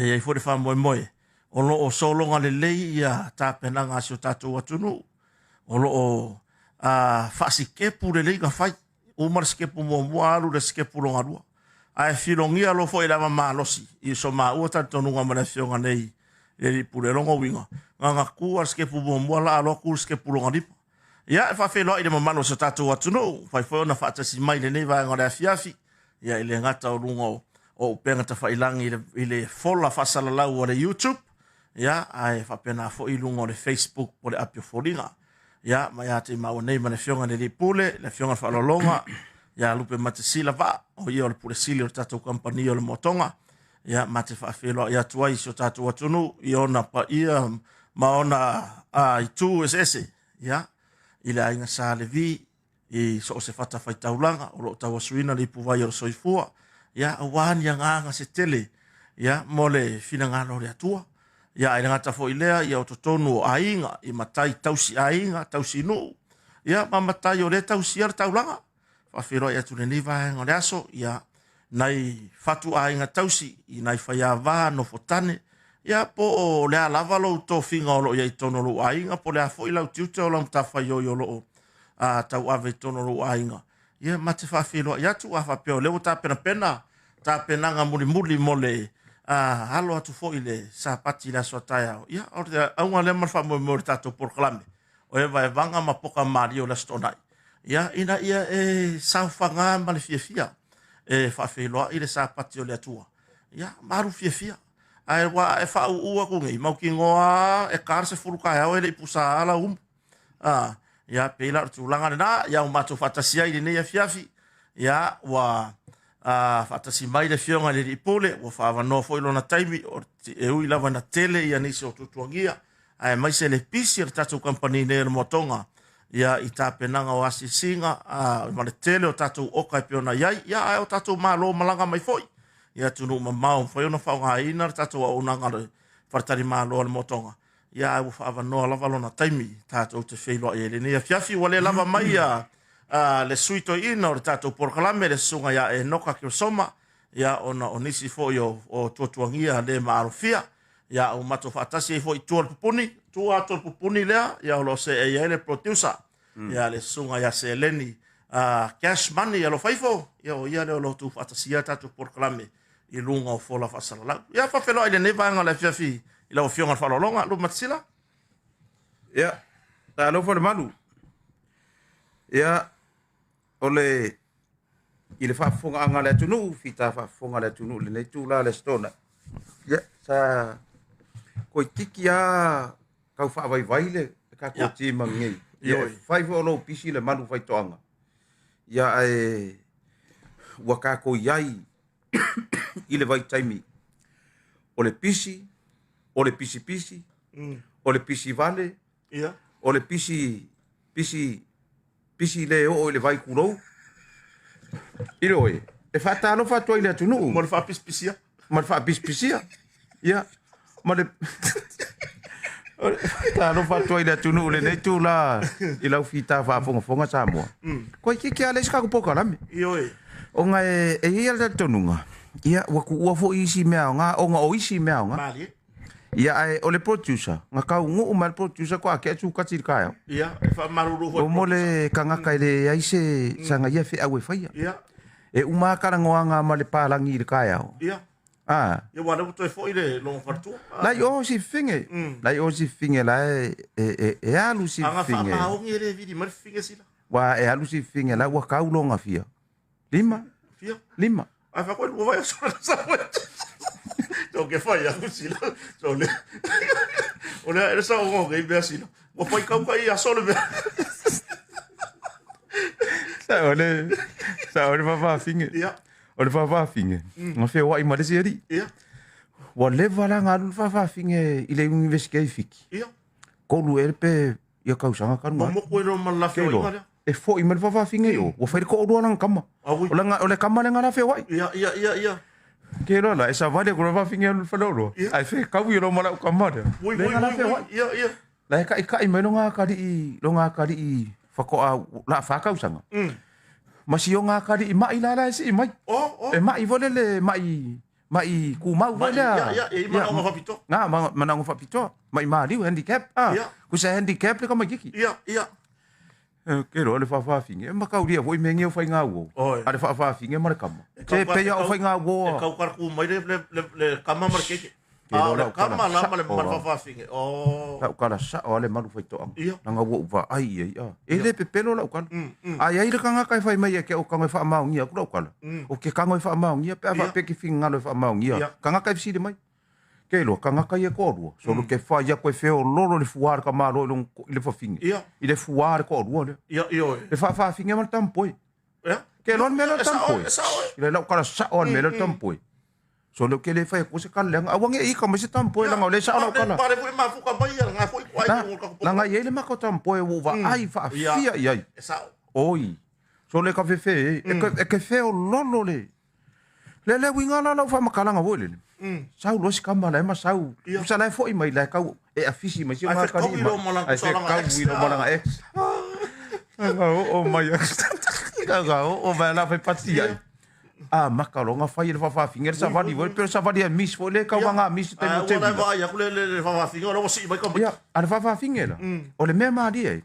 E i ai foi le faamoemoe o lo o sologa lelei ia tapenaga a si o tatou atunuu, o lo o faasikepu lelei na fai. Uma le sikepu muamua, alu le sikepu lona lua. Ae filogia loa foi i le ava malosi i so maua talitonuga ma le afioga nei i le Alii Pule. O lona uiga, na ona tu lava le sikepu muamua laa loa tu le sikepu lona lima. Ia, e faafeiloai i le mamalu o si o tatou atunuu, ua mafai foi ona faatasi mai i lenei vaega o le afiafi, ia e le gata o luga o upega tafailagi i le fola faasalalau a le YouTube, ia, ae faapena foi i luga o le Facebook po o le api o foliga. Ia, ma ia te maua nei ma le afioga i le Alii Pule, le afioga i le Faaaloaloga, ia Lupe Matasila Vaa, o ia o le Pule Sili o le tatou kamupani o le Moatoga. Ia, ma te faafeiloai atu ai i si o tatou atunuu i ona paia ma ona itu eseese, ia, i le aiga Sa Levi, i so o se fatafaitaulaga o lo o tauasuina le ipuvai o le soifua, ia, aua ni agaga se tele, ia, mo le finagalo o le Atua. Ia, ae le gata foi i lea, ia, o totonu o aiga, i matai tausi aiga, tausi nuu, ia, ma matai o lea e tausia le taulaga. Faafeiloai atu i lenei vaega o le aso, ia, nai fatuaiga tausi i nai faiava nofotane, ia, po o le a lava lou tofiga o lo o i ai i totonu o lou aiga, po o le a foi lau tiute o lau matafaioi o lo o tauave i totonu o lou aiga, ia, ma te faafeiloai atu. A faapea o lea ua tapenapena tapenaga mulimuli mo le alo atu foi i le Sapati i le aso a taeao, ia, o le auga lea ma le faamoemoe o le tatou polokalame o Evaevaga ma Poka Malie o le Aso Toonai, ia, ina ia e saofaga ma le fiafia e faafeiloai le Sapati o le Atua, ia, ma alu fiafia. Ae ua e faauu atu nei, mautinoa e ta le 10 taeao e le i pusa lau umu. Ia, pei la o le tulaga lena, ia ua matou faatasi ai i lenei afiafi, ia, ua faatasi mai le afioga i le Alii Pule, ua faaavanoa foi lona taimi, e ui lava ina tele ia nisi o tuatuagia, aemaise le pisi o le tatou kamupani nei o le Moatoga, ia, i tapenaga o asiasiga, ma le tele o tatou oka e pei ona i ai, ia, ae o tatou malo malaga mai foi i atunuu mamao, mafai ona faaaogaina le tatou auaunaga o le faletalimalo a le Moatoga, ia, ae ua faaavanoa lava lona taimi tatou te feiloai ai i lenei afiafi. Ua le lava mai le sui toeaina o le tatou polokalame, le susuga ia Enoka Keosoma, ia, ona o nisi foi o tuatuagia le maalofia, ia, ua matou faatasi ai foi i tua o le pupuni, tua atu o le pupuni lea, ia, o lo o seei ai le producer, ia, le susuga ia Seleni Cash Money Alofaifo, ia, o ia lea o lo o tuufaatasia tatou polokalame i luga o fola faasalalau. Ia, faafeiloai i lenei vaega o le afiafi i lau Afioga i le Faaaloaloga, Lupe Matasila. Ia, talofa le malu. Ia, o le i le faafofogaaga a le atunuu, fita faafofoga a le atunuu i lenei itula o le Aso Toonai, ia, sa toeitiiti lava tau faavaivai le tatou team nei. Ia, e fai foi o lou pisi le malu faitoaga, ia, ae ua tatou i ai i le vaitaimi o le pisi, o le pisipisi, o le pisi vale, o le pisi pisi pisi le oo i le vai tulou. I le oe, e faatalofa atu ai i le atunuu. Mo le faapisipisia. Ma le faapisipisia. Ia, ma le faatalofa atu ai i le atunuu i lenei itula i lau fita faafogafoga Samoa. Toeitiiti lava leai se tatou polokalame. Ioe. Ona e i ai lava le talitonuga, ia ua tuua foi isi mea aoga ona o isi mea aoga. Malie. Ia ae o le producer, na taunuu mai le producer faatoa tea sukati i le taeao. Ia, e faamalulu foi. Mo le tagata e leai se sana ia feau e faia. Ia. E uma lava talanoaga ma le palagi i le taeao. Ia. Ah. Ia, ua lea ua toe foi le logo faletua. Lai o si fafine. Lai o si fafine la e alu si Aga fafine. faamaoni e le vili mai le fafine sila. Ua e alu si fafine la ua kau longa fia. Lima. Fia. Lima. Ae fa koe lua vai aso na sa koe. So ke fai aku sila. So le. O le ele sa o ngai mea sila. Ua fai kau kai aso le mea. Sa o le sa o le fafafine. Ia. O le fafafine. Na feoai ma le isi alii. Ia. Ua leva la na alu le fafafine i le University i Fiti. Ia. Tolu ea pe ia tausaga talu Ua moku e loa ma le la feoaiga lea. E foi mai le fafafine i o, ua fai le toalua lana tama. Aui. O lana, o le tama lea na la feoai. Ia, ia, ia, ia. Ke loa la, e savali atu le fafafine alu i le faleoloa. Ia. Ae fekaui loa ma lau tama lea. Ui, Lea ui, na la ui, ui. feoai. Ia, ia. La e taitai mai lona atalii, lona atalii faatoa la fa tausaga. Ma si ona atalii mai la la e sii mai. Oh, oh. E mai foi lele mai Ma'i kumau foi lea. Ia, ia, e i ai manaoga faapitoa. Nga, manaoga faapitoa. Ma'i maliu, handicap. Ah, kusa handicap le tamaititi. Ia, ia. Ke loa le faafaafine, e mataulia foi mea nei o faiga uo. Oi. A le faafaafine ma le kama. Se pei a o faiga uo. E kau karaku mai le kama ma le keiki. Ke A loa o le lau kala kama la ma le sao ma le a. faafaafine. Oh. Lau kala sao a le malu faitoaga. Ia. Leaga ua ou vaai i ai, a. E le pepelo lau kala. A i ai le tagata e fai mai ia te au kago e faamaonia atu lau kala. O ke kago e faamaonia pe a faapea ke finagalo e faamaonia. Tagata e fesili mai. Ke iloa, tagata ia e toalua. Solo ke fai atu e feololo le fua a le tamaloa i lona i le fafine. Ia. I le fua a le toalua lea. Ia, ioe. Le faafaafine ma le tamapoe. Ia. Ke iloa le mea lea o le E sao, tamapoe. e sao, e. I le lau kala sao a le mea lea o le tamapoe. Solo ou te le fai atu se kala leaga. Aua ne i ika mai se tamapoe leaga o lea e sao lau kala. Pare foi mafuka mai ia nga foi kuai Na, o ka leaga e i ai le matou tamapoe ua ou vaai faafia i ai. E sao. Oi. Solo e ka fefe e. E ke feololo le. Le le uiga la lau faamatalaga foi lele. Sau loa si kama la e ma sau. Tusa la e foi mai la e kau e afisi mai si o Ai ngā kari fekaui ma. lo malanga Ai tusa langa fekaui ex. lo malanga ex. Nga oo mai. Nga oo mai la fai pati ai. A maka lo nga fai le faafaafine le savali foi pe o le savali e misi foi le kau nga misi te Ai mo te ua la vila. vaai aku le le faafaafine o la ua sii mai ka mai. Ia, a le faafaafine la. O le mea malie ai.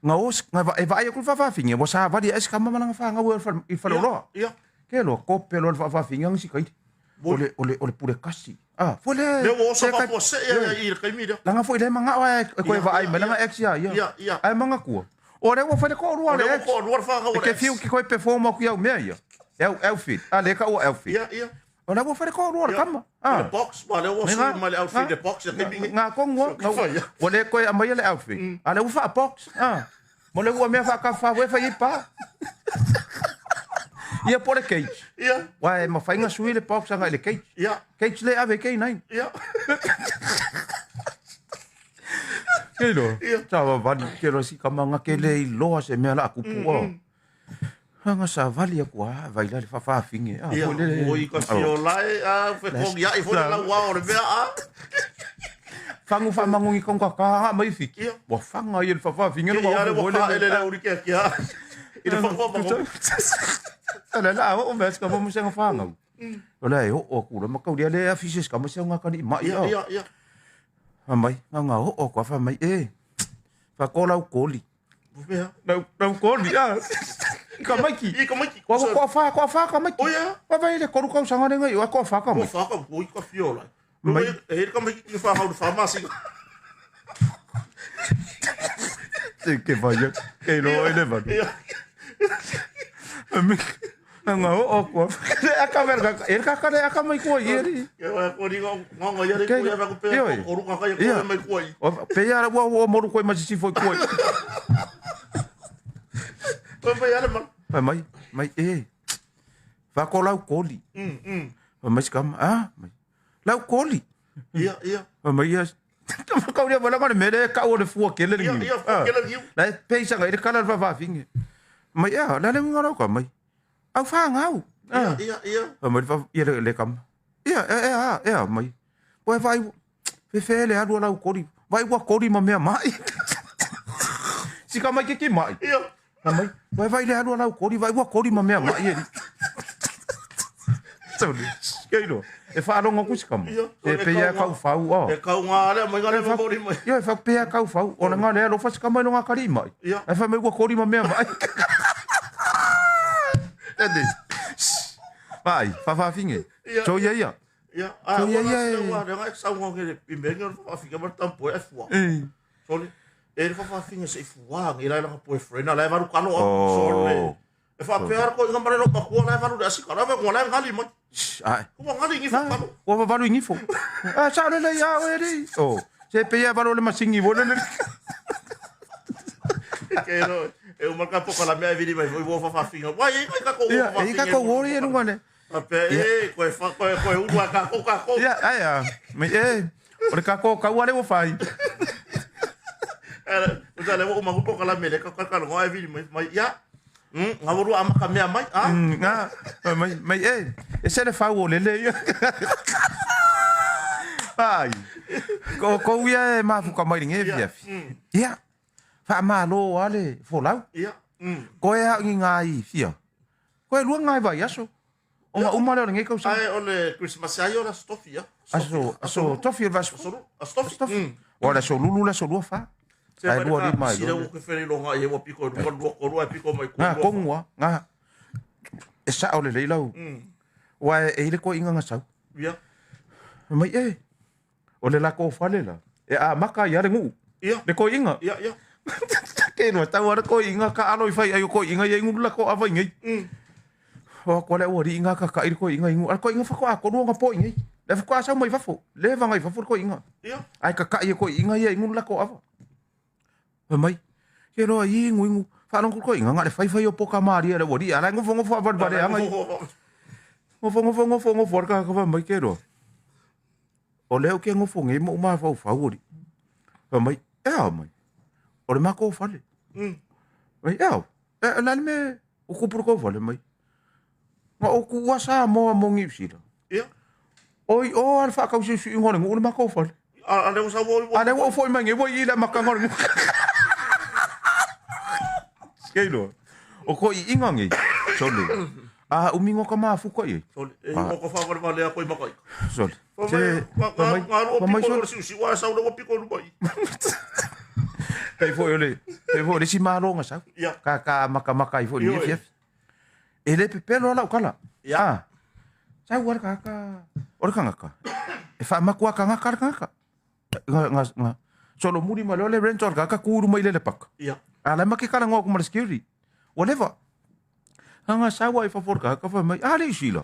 Nga o nga e vaai aku le faafaafine ua savali ai se kama ma lana fanau i le faleoloa. Ia. Ke loa kope loa le faafaafine aga sikaili. O le o le o le pule kasi. Ah, foi le Le ua oso le kai- faafuasei ia i le kaimi lea. Langa foi le mangao e koe vaai mai langa ex ia ia. Ia, ia. Ai mangatua. O le ua fai le toalua O le le ua ex. toalua le fanau E o le ke ex. fiu ki koe perform aku iau mea ia. E au outfit. A le ka ua outfit. Ia, ia. O le ua fai le toalua le kama. Le Ah. box ma le ua Me sui nga- mai le outfit nga- le box ia kaimi nei. Ngā kongo, Ka fai ia. ua le koe aumaia le outfit. A le ua faa-box. Ah. Mo le ua mea faakafafa e fai ai pa. Ia po le cage. Ia, Uae mafai ona sui le box agai le cage. ia, Cage le ave i K9. ia. Ke iloa. Ia. Savavali ke loa si kama ke le iloa se mea la a kupu a. Anga savali aku a vai la le faafaafine. Ah, Ia, foi le. oi ka fio lae, a fekogi ai foi le lau ao o le mea a. Fagu faamagogi kaga ka mai fiki. Ia. Ua faga ia le faafaafine le Ia le ua ua faaele le uri ke kia. I le whakawha mango. Le la o mea se kama mo se whāngau. O le e oo aku la makaulia le afi se kama se ngā kani mai Ia, a. ia, ia. Fa mai, ngā ngā oo aku fa mai e. Fa ko lau koli. Mea. Lau lau koli a. Ka maiki. I ka maiki. Ko ko fa ko fa ka maiki. O ia. Wa vai le koru kau sanga le ngai o ko fa ka Ko mai. whaka, oi ka fio lae. Mai. E he ka maiki ki whahau le whamasi. Te ke vai ke lo e le va. Ia. Mi ngā oo aku. Le aka ver ka e ka ka le aka mai ko i eri. Ke wai ko ringa ngongo ia re ko ia ko pe Ioi. ko ruka ka ia Ia. ko mai kua i. O pe ia ua ua moru koe ma sisi foi koe. Ko mai ale man. Fai mai, mai e. Fa ko lau koli. Fai mai sikama, ah, mai. Lau koli. Ia, ia. Fai mai ia. Whakauria wala ngare mere ka o le fua kele Ia, ngiu. ia, fua kele ngiu. La e peisa ngai le kala le whawhawhinge. Mai ia, la le ngā rau ka mai. Au whangau. Ia, ia, ia. Fai mai le wha, ia le, le kama. Ia, e, e, a, e, a, mai. Poe vai, fefe le alua lau kori. Vai ua kori ma mea mai. Sika mai ke ki mai. Ia. Fai mai, vai vai le alua lau kori, vai ua kori ma mea mai e. Tau le, kei loa. E whaalongo ku sika mai. Ia. E pea kau whau, E a. kau ngā le mai ngā le mabori mai. Ia, e whakapea kau whau. O le ngā lea alofa sika mai no ngā kari mai. Ia. E whai mai ua kori ma mea mai. Tene. Vai, whawhawhinge. Ia. So ia ia. Ia. A, So, ia, ua ia, la e. ua le ngai sau ngā le i mea ngā whawhawhinge ma tampo e fua. E. Sorry. E le whawhawhinge se i fua ngi lai langa boyfriend lai valu kalo a. Oh. Sorry. E whapea ko inga marero makua lai valu le asika lai valu lai ngali mai. Ai. Ua ngali ngi Na, whakalo. ua wavalu i ngifo. Ah, sa le le ia oe ri. Oh, se pe ia valu le masingi wo le le. Ke no, e umarka poka la mea e vili mai foi ua whawhawhinga. Wai e kai kako ua Ia, e ka ko wori e nunga ne. Ape, e, koe wha, koe, koe ua kako, kako. Ia, ai a. Me e. O le kako kau ale wo whai. Era, uta le ua umaku poka la mea le kako kalo ngoa e vili mai, mai, ia. Ngā waru ama ka mea mai, a. Ngā, mai, mai e. E se le whau o lele ia. Ai. Ko ko ia e mafuka mai ringe Ia, fia. Ia. Wha malo ale folau. Ia, Koe hao ngi ngā i fia. Koe lua ngai vai aso. Ona uma lea o lenei tausaga. Ae o le Christmas ai o le Aso Tofi ia. Aso aso Tofi o le vaiaso. Aso Aso Tofi. Tofi. O le aso Lulu le aso lua fa. Ae lua lima ai loa. Sila ke fere longa ia ua piko lua lua tolu ae piko mai ku. Nga tonu a, nga e sao lelei lau. Ua e i le toeaina na sau. Ia. Fai mai e, o le latou fale la, e amata ai lava le nuu. Ia. Le toeaina. Ia, ia. Ke loa tau a le toeaina taalo i fai ai o toeaina ia i gulu latou ava i nei. O atu a le aualii na kaka'i le toeaina i nuu. A le toeaina faatoa tolu ona po i nei. Le faatoa sau mai fafo. Leva na i fafo le toeaina. Ia. Ae kaka'i e toeaina ia i gulu latou ava. Fai mai, ke loa i inu inu, faalogo toeaina na o le fai fai o poka malie a le aualii a la e nofonofo faavalevale aga ia. Nofo nofo nofo nofo le tagata fai mai ke loa. O lea ou te nofo nei ma ou mafaufau alii. Fai mai, e a mai? O le matou fale. Mai, e a? E, o le a le mea o tupu i le tou fale mai? Na ou tuua Samoa mo Niu Sila. Ia. Oi o lava le faatausiusiuga o le nuu le matou fale. A lea ua sau oi. A lea ua ou foi mai nei ua i i le amataga o le nuu. Kei loa. O toeaiina nei, sole. A umi no ka mafuta i ai. Sole, e o ka faavalevale a koe maka ika. Sole. Se, fai mai, fai mai sole. Siusiu a sau le ua piko luma i. Pei foi o le, pei foi o le isi malo na sau. Ia. Ka ka makamaka ai foi i Ioe. le afiafi. E le pepelo lau tala. Ia. Ah. Sau a le tagata, o le tagata. E faamatua tagata le tagata. Nga, nga, nga. Solomuli ma leo le rent o le tagata tu i luma i le lepaka. Ia. A la e ma ke talanoa atu ma le security. Ua leva. Nga sau ai fafo o le tagata fai mai, a le i sila.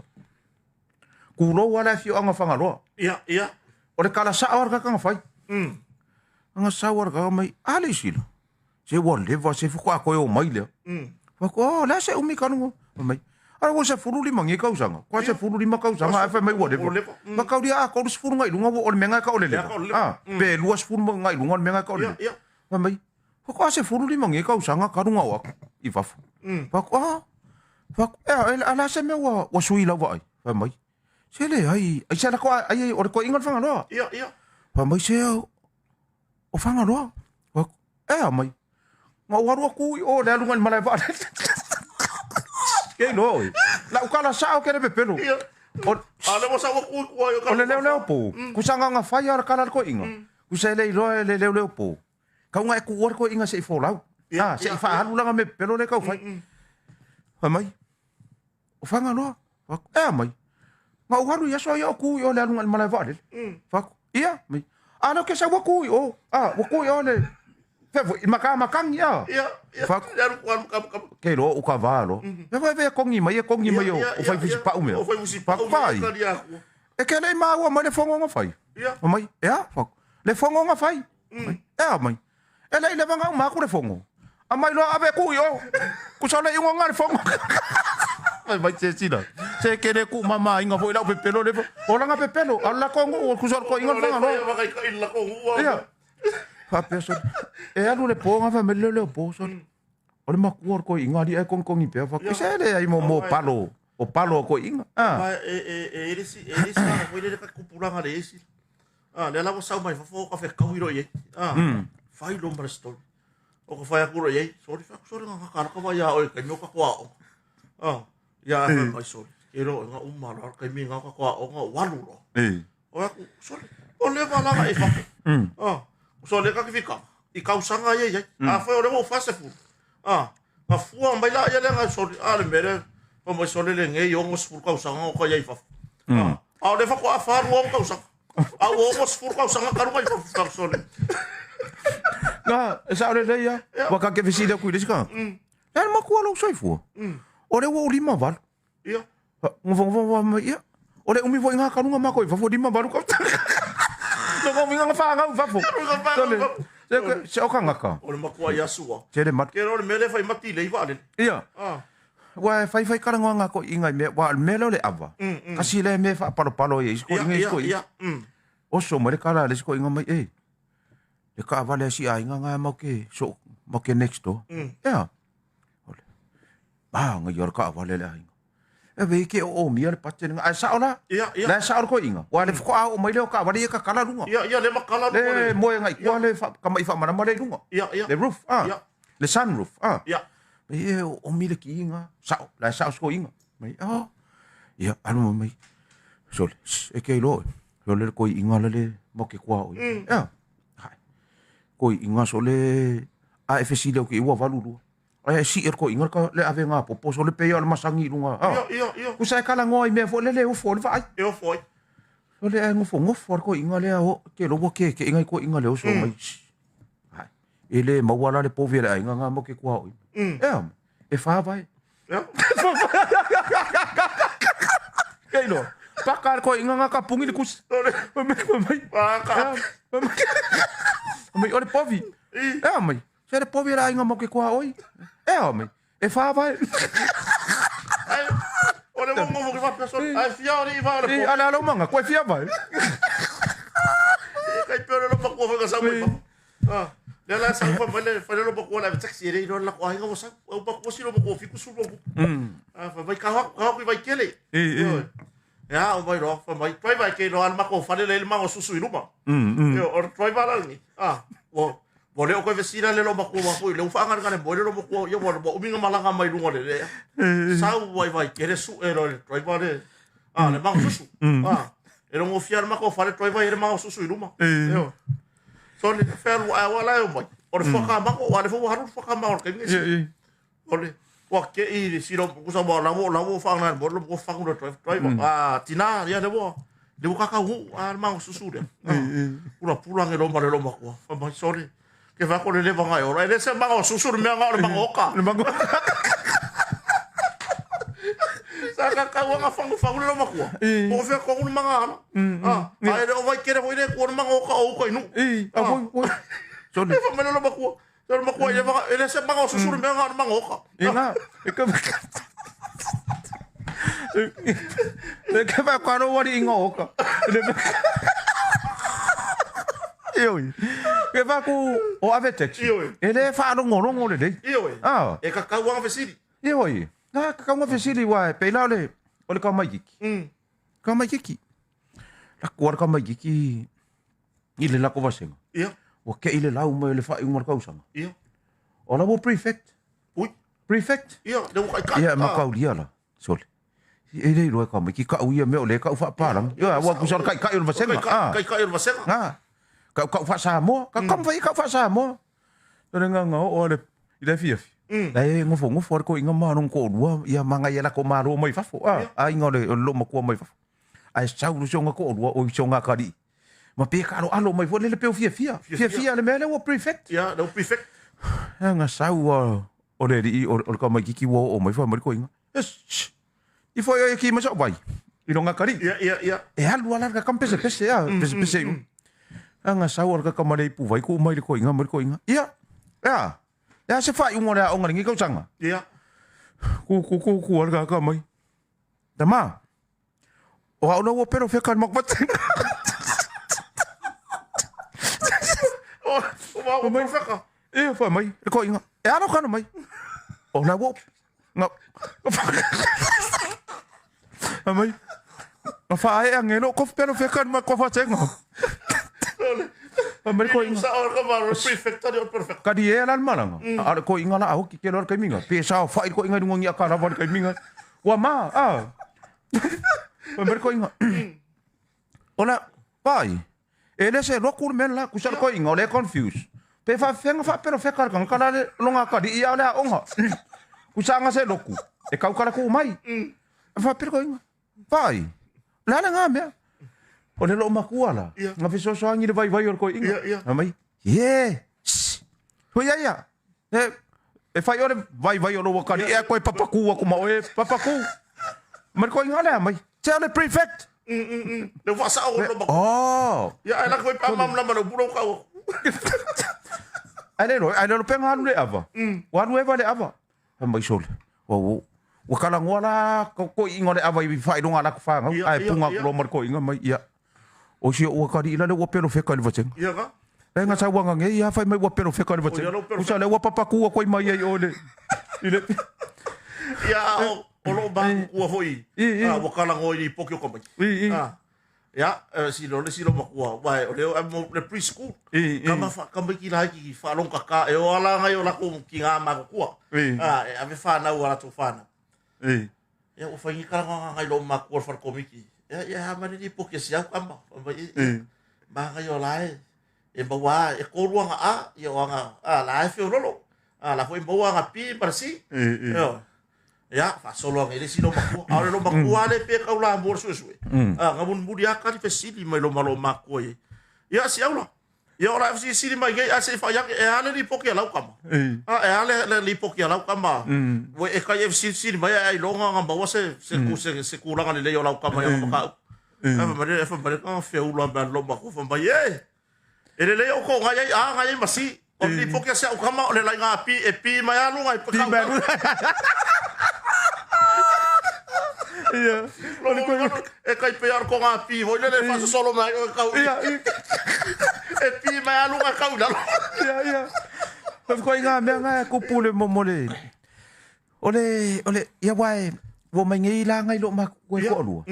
Kulou a le afioaga o Fagaloa. Ia, ia. O le tala sao a le tagata na fai. Nga sau a le tagata mai, a le i sila. Se ua leva, se faatoa toe omai lea. Fai atu, oh, o le a se umi kanuga? Fai mai, a ua 15 nei tausaga. Kua 15 tausaga ae fai mai ua leva. Ua leva. Ma kaulia a 30 ngai luga ua o le mea ngai ka o le leva. Ia, Ah, pe 20 ngai luga o le mea ngai ka o le Ia, leva. ia. Fai mai, faatoa 15 nei tausaga kanuga o aku i fafo. Fai atu, ah, fai atu, ea, a le a se mea ua, ua sui lau vaai? Fai mai, se leai, ai se lako, ai, ai, o le toeaina o le Fagaloa. Ia, ia. Fai mai, se o Fagaloa. Fai atu, ea mai. Na ou alu atu i o le aluga i le malae vaalele. Ke iloa oe. Lau tala sao ke le pepelo. Ia. O, A le ua sau atu i tua i o le leoleo po. Kusa nga fai a le kala le toeaina. Kusa e le iloa e le leoleo po. Kauga e tuua le toeaina se i folau. Ia, Ah, se i ia, faahalu lana mea pepelo lea e tau fai. Fai mai, o Fagaloa. Fai atu, ea mai. Na ou alu i aso ia o tu i o le aluga i le malae vaalele. Fai atu, ia, mai. A lea ou te sau atu i o. Ah, ua tu i o le... Fea foi, i maka makangi, ah. Ia, ia. Fai atu, Le alu alu kamu kamu. ke iloa o ka vā loa. Fea foi e vea kongi mai, e kongi mai o, Ia, o fai ia, fusi ia. pau mea. O fai fusi Fai atu, pau mea, pai. kali aku. E ke le i maua mai le fono na fai. Ia. Fai mai, e a? Fai atu, le fono na fai. Fai, e a mai? E le i leva na uma atu le fono. Aumai loa ave ku i o. Kusa o le iuga nga le fono. Fai mai se sila. Se ke le ku mama inga foi lau pepelo le. O langa pepelo, a la kongu o kusa o le koinga le O le Fagaloa. fai a kai la kongu. Ia. Faapea sole. E alu le po nga fai mai le leo po sole. O le makua o le koinga ali e kongi pea fa. Se le ai mo mo palo. O palo o koinga. Ah. Ma e e e ele si e ele si na foi le ka kupulanga le esi. Ah, le la ua sau mai fafo ka fekau i ro i. Ah. Fai lo ma story. O ka fai aku ro i. Sorry fa sorry nga ka ka vai a oi kai mo ka koa o. Ah. Ia fa mai sorry. Ke ro nga uma lo kai mi nga ka koa o nga walu lo. E. O aku sorry. O le va la e fafo. Ah. So le ka ki fika. I kausanga ia ia. A foi o le mo fa se fu. Ah. Nga fua mai la ia le nga sorry. A le mere. Pa mai sorry le nge i ongo sefulu kausanga o ka ia i fafo. Ah. A o le fa ko a faru o kausanga. A o ongo sefulu kausanga karuka i fafo ka sorry. Nga, e sao le lei ia. Ua ka ke fesili aku i le isi tagata. Le a le makua lou soifua. O le ua ou 58. Ia. Ngofongofongo mai ia. O le umi foi ngā kaluga mako i fafo 58 kausanga. No ko minga whāngau i fafo. Nga whāngau i fafo. Se se o kangaka. O le makua ia sua. Se le mat. Ke ro le mele fai mati le i vaalele. Ia. Ah. Ua e fai fai kalangoa ngā ko inga i mea, wa le mea leo le ava. Kasi le mea whaapalopalo ia, isi ko Ia, inga, isi ia, ko inga. ia. Oso mai le kala le isi ko inga mai, e. Le ka vale si a inga ngā mau ke, so, mau ke next door. Ea. Ole. Ba, nga ia le ka vale le a inga. E ve ke o o mia le pate nga. Ai sao la. Ia, ia. Le sao le ko inga. Wa le whako au mai leo ka vale ia ka kala lunga. Ia, ia le makala Le lunga le. moe ngai kua le wha, ka mai wha mana mare lunga. Ia, ia. Le roof, ah. Ia. Le sunroof, ah. Ia. Mai e o mi le ki inga. Sao, la sao sko inga. Mai, oh. Ia, alu ma mai. Sole, e ke iloa oe. Sole le koi'iga la le ma ke kuaoi. Ea. Hai. Koi'iga sole a e fesili au ke ua 82. Ae e sii e le koi'iga le le avega popo sole pei o le masagi i luga. Io, io, io. Kusa e kalagoa i mea foi lele e ofo ai le vaai. E ofo ai. Sole ae gofogofo a le koi'iga lea o te iloa ua keke'iga i koi'iga le oso mai. Hai. E le maua la le povi a le aiga nga ma ke kuaoi. Ea. E fa vae. Kei loa. Paka le koi'iga nga ka pungi le kusi. Fai mai, fai mai. Fai mai. Fai mai, o le povi. Ea mai. Se le povi a le aiga mo ke kuaoi. Ea mai. E fa vae. Ai, o le mongo mo ke faapea sole. Ai fia o le iva o le po. Ale alo manga, koe fia vae. Kai pe o le lopa kua whakasau mai papa. Ah, lea la sau fa mai le fa le lopa kua la taxi e le iloa le lako aiga ua sau. Au pa kua si lopa kua fiku su lopa. Ah, fa mai ka hoku ka hoku i vai kele. Oi. Ia, o mai loa, fa mai driver e ke iloa le mako fale le le mango susu i luma. Io, o le driver la lenei. Ah, ua ua le o koe vesila le loma kua foi le ufa anga le mo le loma kua ia ua ua uminga malaga mai lunga le le. Sau vai vai kele su e lo le driver le. Ah, le mango susu. Ah, e longo fia le mako fale driver e le mango susu i luma. Io. So le fea ua awa la e o mai. O le fuaka mango, ua le fua haru fuaka mango le kainga. O le ua ke i le silo kusa ua lavo lavo whaanga le mo mo whangu le driver driver. Ah, tina ia le ua le ua kakau hu a le mango susu le. Pula pula nge loma le loma kua. Fa mai sorry. Ke fa ko le leva ngai ora. E le se mango susu le mea ngao le mango oka. Le mango. Sa kakau anga whangu whangu le loma kua. O fea ko le manga ana. Ah, ai le o vai kere foi le kua le mango oka o uka inu. A voi voi. Sorry. E fa mai le loma kua. Se le makua e le se manga o susu le mea ngao le manga oka. E nga, e ka E ka fa kwa ro wari inga oka. Le Ioi. Ke fa ku o ave taxi. Ioi. E le whaalongolongo le lei. Ioi. Ah. E kakau anga fesili. Ioi. Nga kakau nga fesili wa e peila o le o le kamaikiki. Kamaikiki. La kua le kamaikiki i le lako vasenga. Ia. Ua ke'i le lau mai o le faaiuga o le tausaga. Ia. O la ua prefect. Ui. Prefect. Ia, le ua kaikai. Ia, makaulia la. Sole. E le iloa e kamaiki ka'u ia mea o lea ka'u faapalagi. Ia, ua kusa o le kaikai o le vasega. Kai kaikai o le vasega. Ah. Ka'u ka'u faa-Samoa. Ka'u ka'u fai ka'u faa-Samoa. O le gaga oo a le i le afiafi. La e gofogofo a le koiga ma lona toalua ia magai e lako malo mai fafo. Ah, aiga o le o le loomatua mai fafo. Ae sau le sioga toalua oi sioga atalii. Ma pe aloalo mai foi lele pe o fiafia. Fiafia le mea lea ua prefect. Ia, lea ua prefect. Aga sau a o le alii o le tamaitiiti ua oo mai fai mai le toeaina. Shh. Ifo ia ki mai sau vai. I loga atalii. Ia, ia, ia. E alu ala le kakama pesepese a, pesepese i. Aga sau a le kakama le ipu vai tuu mai le toeaina mai le toeaina. Ia, ea. Ea se faaiuga o le aoga i lenei tausaga. Ia. Ku ku ku ku a le kakama mai. Tama. O au la ua pelo feka le makumatenga. O, o ma ua pelo feka. E, whai mai, le koinga. E alo kana mai. O la ua, nga, nga mai. Nga whae a ngelo, ko pelo feka le makumatenga. Whai mai le koinga. Sa o ka maro prefect ali o pelo feka. Kari e la le malanga. A le koinga la au ki ke loa le kaiminga. Pe sao whai le koinga i lunga ngia ka lava le kaiminga. Ua ma, a. Fai mai le koiga, O le pai, e le se loku le mea le la, kusa le koiga o lea e confuse. Pe faafefea faapelofeka le tagata la le loga atalii a o le aoga. Kusa aga se loku, e tautala tuu mai. Faapea le koiga, Pai, o le a le ga mea? O le loomatua la, na fesoasoani i le vaivai o le koiga. Fai mai, Ie, shh, hui ai ia. E, e fai ʻole vaivai o lou akalii ae koe papakū aku ma oe, papakū. Mai le koiga lea mai. Se o le prefect. Le ua faasao o loma. Oh. Ia, ae laki foi pe a malamalama i le upu lea ua tau atu. Ae le iloa, ae le iloa pe na alu le ava. Ua alu eva le ava. Fai mai sole. Ua ua ua talanoa la toeaiina o le ava i faailoga a latou fanau, ae puga atu loa ma le toeaina mai, ia. O si o'u atalii la lea ua pelofeka i le vasega. Ia ka. E nga sauaga nei ia fai mai ua pelofeka i le vasega. Usa lea ua papakū atu ai mai ai o le i le Ia a o o loo makuakua foi a ua talanoa i lipoti o tamaiti. Ia silo le silo makua wa o le mo le preschool. Kama fa tamaiti laiti faalogotata e o ala nai o latou tiga matutua. A e ave fanau a latou fanau. Ia ua fai ni talanoaga i lou matua o le fale komiti. Ia ia a mai le lipoti a si au tama. Fai mai ia manaia o la e e maua a e tolu aga A ia o aga a la e feololo. A la foi maua aga B ma le C. Ioe. Ia faasolo ane i le isi lou matua. A o le lou matua lea pe tau lamua le suesue. A na mulimuli lava tali fesili mai loma lou matua i ai. Ia si au la. Ia o la e fesilisili mai nei ae se i fai ane, e a le lipoti a lau tama? A, e a le, le lipoti a lau tama? Ua e kai e fesilisili mai ae ailoga ona maua se, se, se, se tulaga lelei o lau tama i ana mataupu. Ae fai mai le, fai mai le tama feula mai lou matua, fai mai, e, e lelei outou na i ai A, na i ai ma C. O le lipoti a si au tama o le laina P, e P mai lava luga i P mai luga. Ia. E kai pei o le koga P foi lele e faasosolo mai ai oe kau. Ia. E P mai lava luga e kau i lalo. Ia, ia. Foi ngā mea ngā e kupu le mo le o le o le ia wae ua mai nei la ngai lo ma ku e ko lua.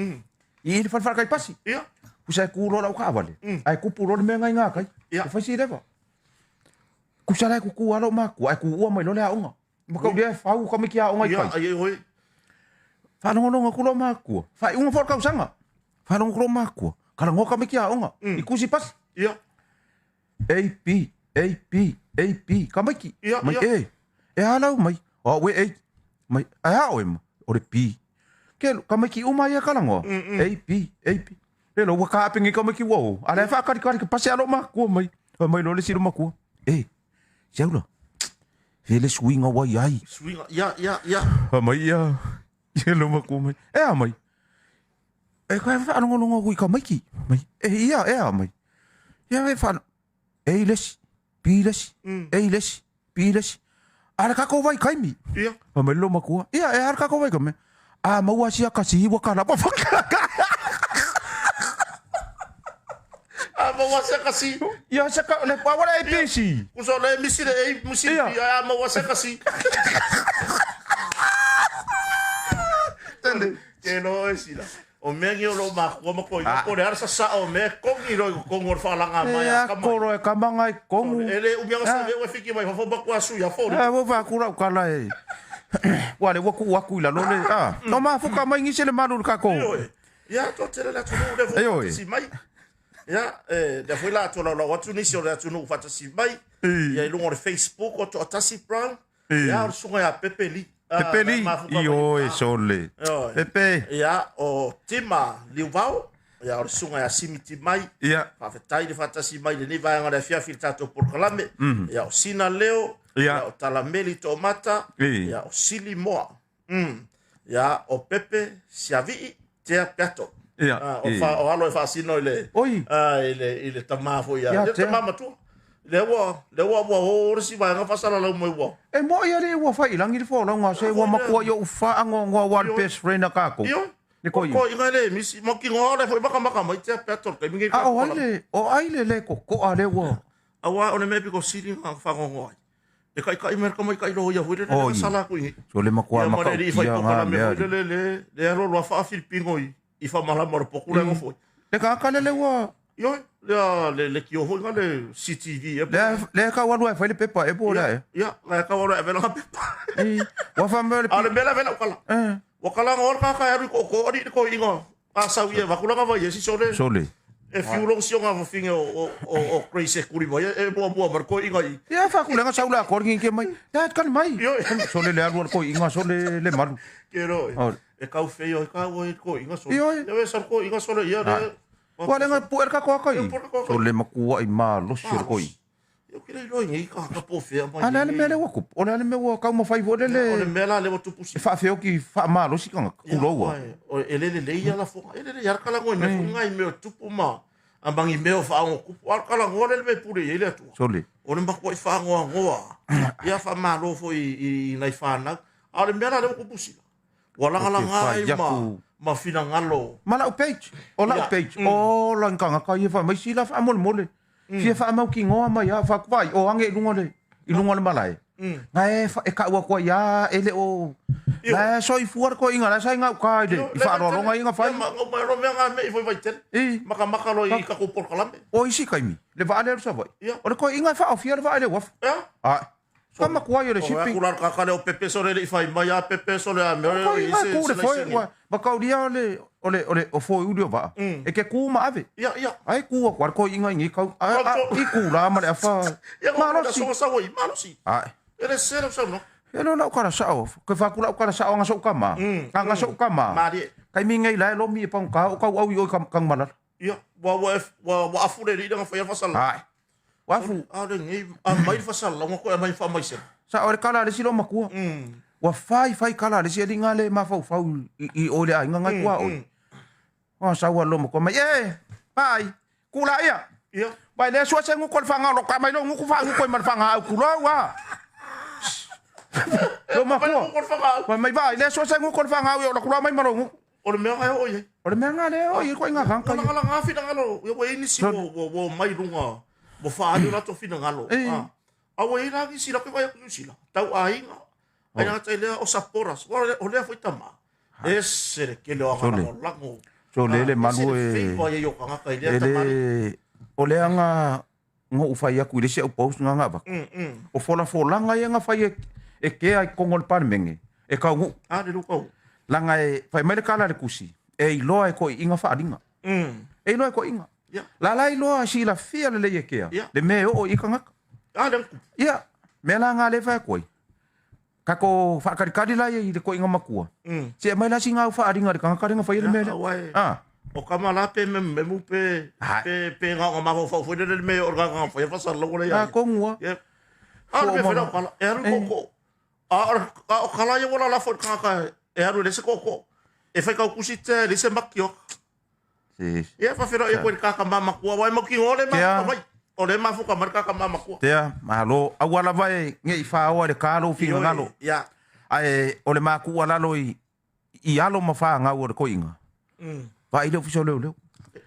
I le whare kai pasi. Ia. Kusa e kū lau kaawale. Ai kupu lo le mea ngai ngā kai. Ia. E whai si rewa. Kusa lai kuku alo makua, ai ku ua mai lo le aonga. Ma kau lea whau ka miki aonga i Ia, kai. ai ai hoi. Whalongolonga kulo makua. Whai unga fo kausanga. Whalongo kulo makua. Kala ngoka miki aonga. I kusi pasi. Ia. A, B, A, B, A, B. Ka maiki. Ia, Mai ia. E. E alau mai. O we A. Mai ai a oe ma. O le B. Ke ka maiki uma ia kalangoa. A, B, A, B. E lo ua ka ape ngi ka maiki ua o. Ala e whaakari kari ka pase alo makua mai. Fa mai lo le silo makua. E. Siaula. He le suinga wai ai. Suinga, ia, ia, ia. Fa mai ia. Ia lo makua mai. E a mai. E ka whaalongolongo kui ka maiki. Mai. E ia, e a mai. Ia e wha... E lesi. B lesi. E lesi. B lesi. Ala ka ko vai kaimi. Ia. Fa mai lo makua. Ia e ala ka ko vai kaimi. A maua sia ka si wa ka la pa A maua sia ka si. Ia sia ka le pa wala e P si. Kuso le misi le e misi Ia. a maua sia ka si. Tele. Ke lo e sila. O mea ngi o lo makua ma koi. Ko le ara sa sa o mea kongi ro i kongo o whaalanga mai E a a kama. koro e kamanga i kongu. E le umianga sa veo e fiki mai fafo makua su ia fori. A wo fa kura ukala e. Wa le waku waku ila lole. A. No ma fuka mai ngise le malu ka ko. Ioe. Ia, to tele le atunuu lea foi Ioe. faatasi mai. Ia, e, lea foi la atoa laulau atu nisi o le atunuu faatasi mai. Ia, i luga o le Facebook o Toatasi Brown. Ia, o le susuga ia Pepe Lee. Ah, Pepe la Lee. mafuka mai. Ioe Ah, sole. Ioe. Pepe. Ia, o Tima Liuvao. Ia, o le susuga ia Simi Timai. Ia. Faafetai le faatasi mai i lenei vaega o le afiafi i le tatou polokalame. Ia, o Sina Leo. Ia. Ia, o Talameli Toomata. I. Ia, o Sili Moa. Ia, o Pepe Siavii Tea Peato. Ia, Ah, o, i. fa, o alo e faasino i le, Oi. ah, i le, i le tamā foi ia. Ia, Le Tea. tamā matua. Lea ua, lea ua, ua o le si vaega faasalalau mai ua. E mo ia le ua fai ilangi le fo launga se ua makua i o fa ango ngoa wa le best friend a kako. Io. Le koi. Ko inga le misi mo ki ngoa le foi maka maka mai Tea Peato le kaimi ngi A o ai le o ai le le ko ko a le ua. Aua o le mea piko sili ngā whangongoa ai. E kai kai mea ka mai kai loho ia hui le Oi. le sala ku ingi. So le makua Ia ma maka le li fai ia poka la ngā me mea. hui le le le le alo loa wha Filipingo i i wha malama o le poku le ngofoi. Le ka ka le le ua Io le a le le kio hoi ngā le CTV e le le ka walu e fai le pepa e po la e. Ia, la ka walo e vela ngā pepa. I ua fa me le A le mea la vela ukala. Eh. Wakala ngā ora ka ka ko ko ori ko ingo. A sau ia wakulanga vai e si sole. Sole. E fiulong sio ngā wawhinge o o o o Grace e kuri mai e mua mua mar ko inga i. Ia fa ku lenga saula ko ngi ke mai. Ya kan mai. Io. Sole le alu ko inga sole le malu. Ke ro. Ora. E kau wheo e kau e ko inga sole. Io, e. Ia we sar ko inga sole ia le. Ua lenga pu er ka ko kai. Ia, puer ka ko. Sole makua i ma losi o koi. Ia kira i roi ngi ka ka po whea mai. Ale ale me le waku. Ole ale me wa kau ma fai fo le O le le. mea la lewa tupusi. E whaawheo ki wha ma losi kanga kuloua. O e lele le ia la fonga. E lele ia kala ngoi me fonga i mea tupu ma. A mangi mea o whaango kupu. A kala ngoa le me pure i le atua. Sole. O le makua i whaangoa ngoa. Ia wha malo fo i nai whanau. A o le mea la lewa kupusi. Ua langa langa whai ai ma, yaku. ma finangalo. Ma lau page. O lau Ia. page. O la nganga ka ia wha mai sila wha mole mole. Fia wha mau ki ngoa mai a wha kwai. O ange i lunga le. I lunga le malae. Nga e wha e ka ua kua ia e le o. Io. Nga e soi fuar ko inga la sai ngau kai le. I wha ronga inga whai. Ia ma ngau mai ro mea ngā mea i fai vai tele. I. Maka maka lo i kako por kalame. O isi kaimi. Le wa ale sa vai. Ia. O le ko inga wha o fia le wa ale waf. Ia. A. Ka makuai o le shipping. O la kaka le o pepe sole le i fai mai a pepe sole a mea o i se ku le foi wa makaulia o le o le o le o foi uli o vaa. E ke ku ma ave. Ia ia. Ai ku ko ko inga ingi kau i ku la ma le afa. Ia malosi. Sa sa malosi. Ai. E le sere sa no. E lo lau kala sao. Ke fa ku lau kala sao nga so kama. Nga so kama. Mari. Kai mi ngai lai lo mi e pang ka o kau au i o kang malala. Ia, ua ua ua ua afu le alii nga faia fasalaga. Ai. Ua afu. A o lenei aumai le fasalalaga koe aumai faamaisega. Sa o le kala a le isi loomatua. Ua fai fai kala a le isi alii nga le mafaufau i o i le aiga ngai kua oi. Ua sau a loomatua mai, e, pai, kula ia. Ia. Vai le sua se nguku o le fagalo ka mai lo nguku fa nguku mai le fagau kulou a. Loomatua. Vai mai vai le sua se nguku o le fagau ia o la kula mai ma lo nguku. O le mea e oo i ai. O le mea lena lea e oo i ai koe i ngā kānga. Ua lagalaga finagalo, ia ua i ai nisi ua omai i luga, ua faaali o latou finagalo. A ua i ai la nisi la ke vaai atu i Niu Sila, tau aiga, ae le gata i lea o supporters, o lea foi tama, ese le tele o aga lagolago. Sole le malu e. Ese le favor i ai o tagata i lea tamalii. O le aga na ou fai atu i le isi au post na na avatu. O folafolaga ia na fai e kea i totonu o le Palemene e taunuu. A le lukau. Leaga e fai mai le tala a le tusi, e iloa e toeaiina faaaliga. E iloa e toeaiina. La la iloa silafia lelei e kea le mea e oo i ai tagata. A le tupu. Ia, mea la na lea e fai atu ai. Tatou faatalitali la i le toeaina matua. Se aumai la sina au faaaliga i le tagata lea na faia le mea lea. Ah. O tama la pe memumemu pe pe pe gaoga mafaufau foi lele le mea o le gaoga faia fasalalaua lea ia. Atonu a. Ia. A o le mea fai lau kala, e alu i tootoo. A o kala ia ua lalafo i le tagata e alu e leai se tootoo. E fai tautusi te e leai se makioka. Ia faafeiloai atu ai i le kakama matua, aua e mautinoa o lea e mafuta mai. O lea e mafuta mai le kakama matua. Tea, malo. Aua lava e ne i faaoa i le ta lou finagalo. Ia. Ae o le makuua lalo i i alo ma fanau o le toeaina, vaai le ofisa o leoleo.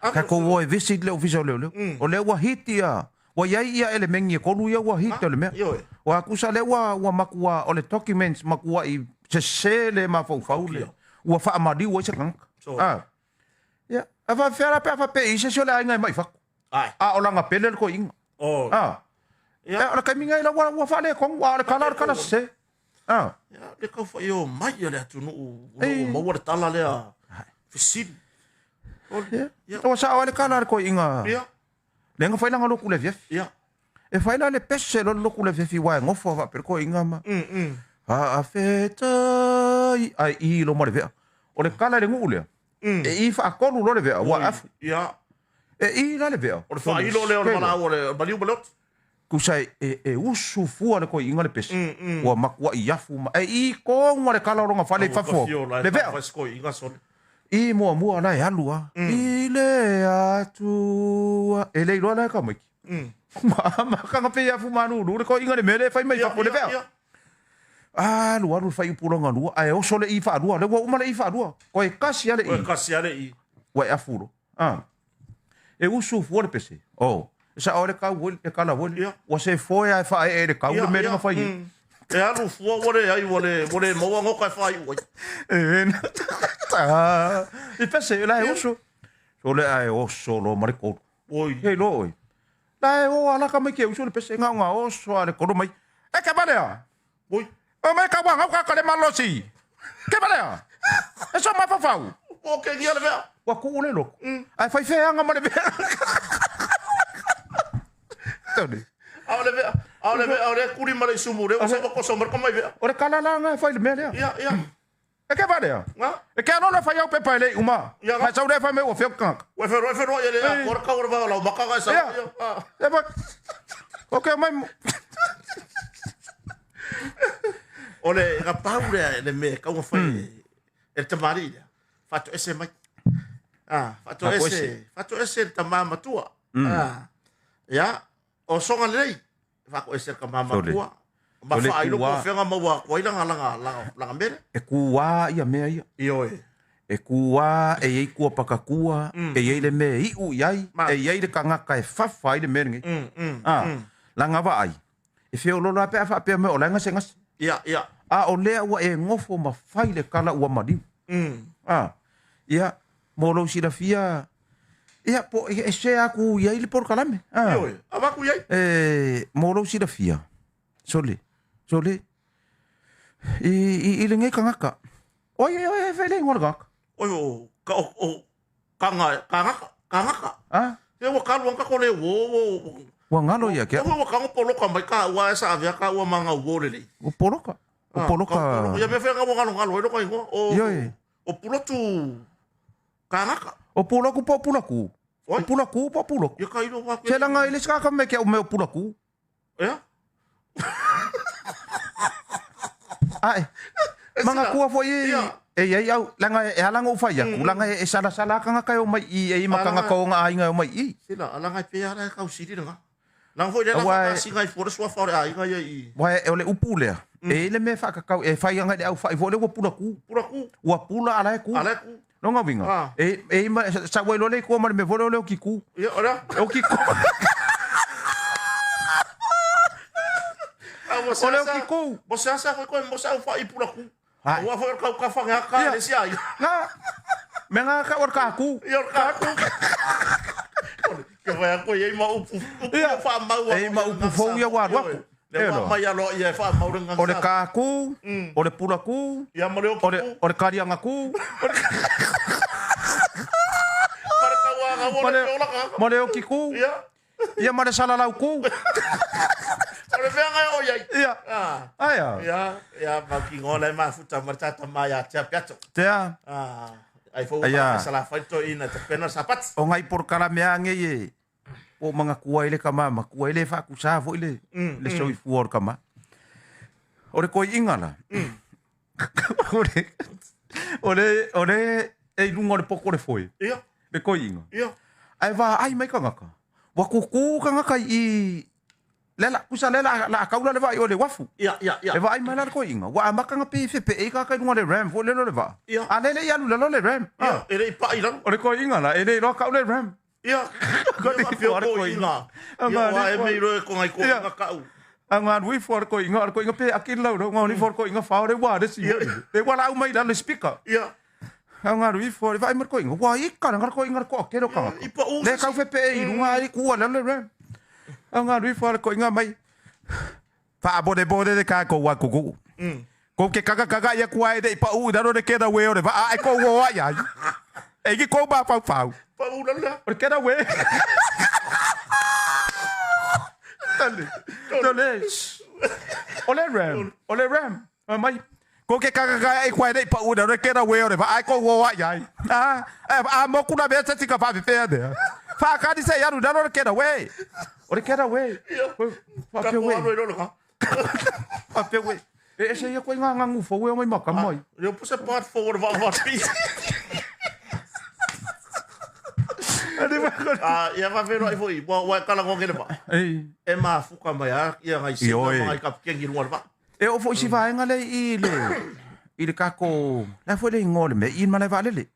Tatou o e visit le ofisa o leoleo. O lea ua hit ia, ua i ai ia elemeni e tolu ia ua hit o le mea. O a tusa lea ua ua matua o le documents matuai sese le mafaufau le ua faamaliu ai se tagata. Ah. Ia, a faapefea la pe a faapea i se isi o le aiga e mai fatu. A o lana pele le toeaina. Oh. Ah. Ia, o le taimi nei la ua ua faaletonu, a o le kala o le kala sese. Ah. Ia, le tau fai o mai o le atunuu o lo o maua le tala lea fesili. Ia, ua sao ai le kala a le toeaina. Ia. Lea na fai lana lotu i le afiafi. Ia. E fai la le pese loa le lotu i le afiafi aua e nofo lava faapea le toeaina ma. Faafetai ai i lo ma le vea. O le kala i le nuu lea. E i faatolu loa le vea ua afu. Ia. E i la le vea. O le faailo lea o le valaau o le maliu ma le oti. Tusa e usu fua le toeaina le pese. Ua matuai afu ma e i tonu lava le kala o lona fale i fafo le vea. I muamua la e alu a. I le Atua. E le iloa la e tamaiti. Ma amataga pei e afu malulu le toeaina le mea lea e fai mai fafo le vea. Alu alu le faaiupu lona lua ae oso le i faalua. Lea ua uma le i faalua. Toe tasi lava le i. Toe tasi lava le i. Ua e afu loa. A. E usu fua le pese. Oh. E sao ai le kau foi, le kala foi. Ia. Ua se foe lava e faaee i le kau le mea lea na fai ai. E alu fua ua leai, ua le, ua le maua goka e faaiu ai. E na ta. I pese, la e usu. Sole ae oso loa ma le kolu. Oi. Hei loa oi. La e o ala ka mai ke usu le pese ngau ngā oso a le kolu mai. E ke valea! Oi. O mai ka wangau ka kale malosi. Ke valea! E so mafaufau. O ke gia le mea. Ua kuu le loko. Ae fai feaga ma le mea. Tony. A o le mea, a o le mea, a o le kuli ma le isumu, le ua sa koso ma le komai vea. O le kala la nga e fai le mea lea. Ia, ia. E ke valea? Nga. E ke alo le fai au pepa e le uma. Ia, nga. Sau le fai mai ua feo kanga. Ua whenua, whenua, ia le a kora kau o le vao lau maka nga e sa. Ia. Ia fa. O ke mai. O le ga pau lea le mea e kau fai e le tamalii lea. Faatoese mai. Ah, faatoese, faatoese le tama matua. Ah. Ia, o soga lelei. Faatoese le tama matua. Ma faailo po o fea na maua atu ai lana lana lana lana mea lea. E kūā ia mea ia. Ioe. E kūā, e i ai kua pakatua, e i ai le mea e iu i ai, e i ai le tagata e fafa ai le mea lenei. A, lana vaai, e feoloolo lava pe a faapea mai o la e gasegase. Ia, ia. A o lea ua e nofo ma fai le tala ua maliu. A, ia, mo lou silafia, ia, po e share atu i ai le polokalame. A, Ioe, avatu i ai. E, mo lou silafia, sole. Sole. I i i lenei tagata. Oi oi oi fai le igoa o le tagata. Oi o ka o o kanga kangaka kangaka. A? Se ua kalu anga ko le wo wo. Ua galo ia ke. Ua kango poloka mai ka ua esa avea ka ua manga wo lelei. O poloka. O poloka. Ia mea fea ua galo galo ai lo ka igoa. O Ioe. O pulotu kangaka. O puloku po pulaku. Oi. O pulaku po puloku. Ia ka ilo wa. Se langa ile ska ka me ke o me o pulaku. Ia. Ae. Manga kua foi e Ia. e iai au langa e ala ngo fai aku langa e sala sala kanga kai o mai i e ima kanga Alanga- ka o nga ainga o mai i. Sila alanga pe ala ka usiri nga. Langa foi le la Aua fa e- singa i fore sua fa ai nga ia i. Wa e o le upu lea. E ile me whakakau e whai anga le au whai fo le ua pula ku. Pura ku. Ua pula ala e ku. Ala ku. Longa winga. Ah. E e ima sa wai lole ku ma le me fo le o ki ku. Ia ora. O ki ku. A mo O le o ki ku. Mo se asa foi ko mo sa fa i pura ku. Ai. Ua foi ka ka fa nga ka Ia. le si ai. Nga. Me nga ka or ka ku. Ia ka ku. Ke vai ko ia ma upu. Upu Ia. fa mau. E ima upu fou ia wa ruaku. Le E wa loa. mai alo ia fa mau nga. O le ka ku, o le pula ku, Ia ma le o le o le karianga ku, Para ka wa nga ma wa le le ola ka. ma le o ki ku, Ia. ia ma le salalau ku. Ore mea ngai o iai. Ia. Ah. Aia. Ia, ia ma ki ngola ma futa ma tata ma ia tia piato. Tea. Ah, ai fo Aia. ma sala fai to ina te pena sapat. O ngai por kala mea ange ye. O manga kua ile kama, ma kua ile fa kusa fo ile. Le soi fu or kama. O le koi ingala. O le o le o le e lunga o le poko le foi. Ia, Le koi inga. ia. Ai va ai mai kangaka. Wa kuku kangaka i lela kusa lela la kaula le vai o le wafu. Ia, ia, ia. E va ai mai la le koi inga. Wa amakanga pe fe pe e ka kai lunga le ram fo le lo le va. Ia. A lele ia lu le lo le ram. Ia, e le i pa i lalo. O le koi inga la e le lo kau le ram. Ia. Ko Ia, te ma pio fo le ko koi inga. inga. Ia, wa e mei roe ko ngai ko Ia. inga kau. A ngā nui fo le koi inga, le koi inga pe akil lau, ngā nui fo le koi inga whao le wā le si. Ia. Le wā lau mai la le speaker. Ia. A ngā nui fo le vai mai le koi inga, wā i ka ngā koi inga le koa kero kanga. I pa u. Le kau fe pe i runga ai kua le le ram. A ngā nui fo le koi inga mai. Wha bode bode le kā ko wā kuku. Ko ke kaka kaka ia kua e te i pa u, daro le kera we o le wa a e ko ua ai ai. E ki ko ba pau pau. Pa u lalo la. O le kera we. Tale. Tale. O le ram. O le ram. A mai. Ko ke kaka kaka e kua e te i pa u, daro le kera we o le wa a e ko ua ai ai. A, a moku na mea te tika wha pepea dea. Wha kani se iaru, daro le kera we. O le kera we. Ia. Wha Ka pe ko we. alo i lalo ka. Wha pe we. E ese ia koe ngā ngangu fo we o mai maka mai. Ia puse part forward va va pi. Ani mai koe. Ah, ia va vero ai foi. Wa wa kala ngo kele va. Ei. E ma fuka mai a ia ngai si Ioe. ngai ka kengi runga va. E o foi si vaenga le i le i le kako la foi le ingoa le mea i malae vaalele.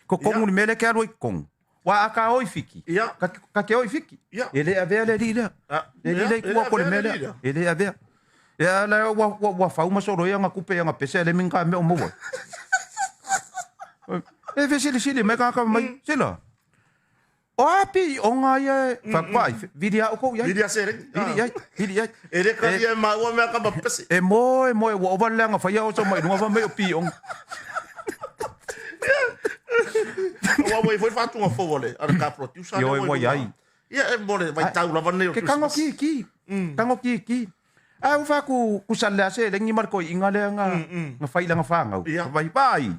Ko kongu le mea lea ke alu ai kongu. Wa a ka oi fiki. Ia. Ka ke oi fiki. Ia. E le avea le alii lea. Ah, Le alii lea i ia, kua e ko le le mea avea le lea. alii lea. E le avea. Ia la wa wa wa fau ma solo ia nga kupe ia nga pese le minga me o maua. E fesilisili mai kaka mai sila. O api o ngā ia e whakwai, viri a o kou iai. Viri a se reng. Viri iai, viri iai. E le ka ia ma ua mea ka ma pese. E moe, moe, ua ova le anga whaia o so mai, runga wha mai o pi ong. Ua ua i foi whātunga fō le, ara ka producer. Ioi, ua iai. Ia e mole, vai tau lava nei o Ke kango ki ki, kango ki ki. A uwha ku, ku sale ase, lengi marko i inga lea nga, nga whai langa whangau. Ia. Vai vai.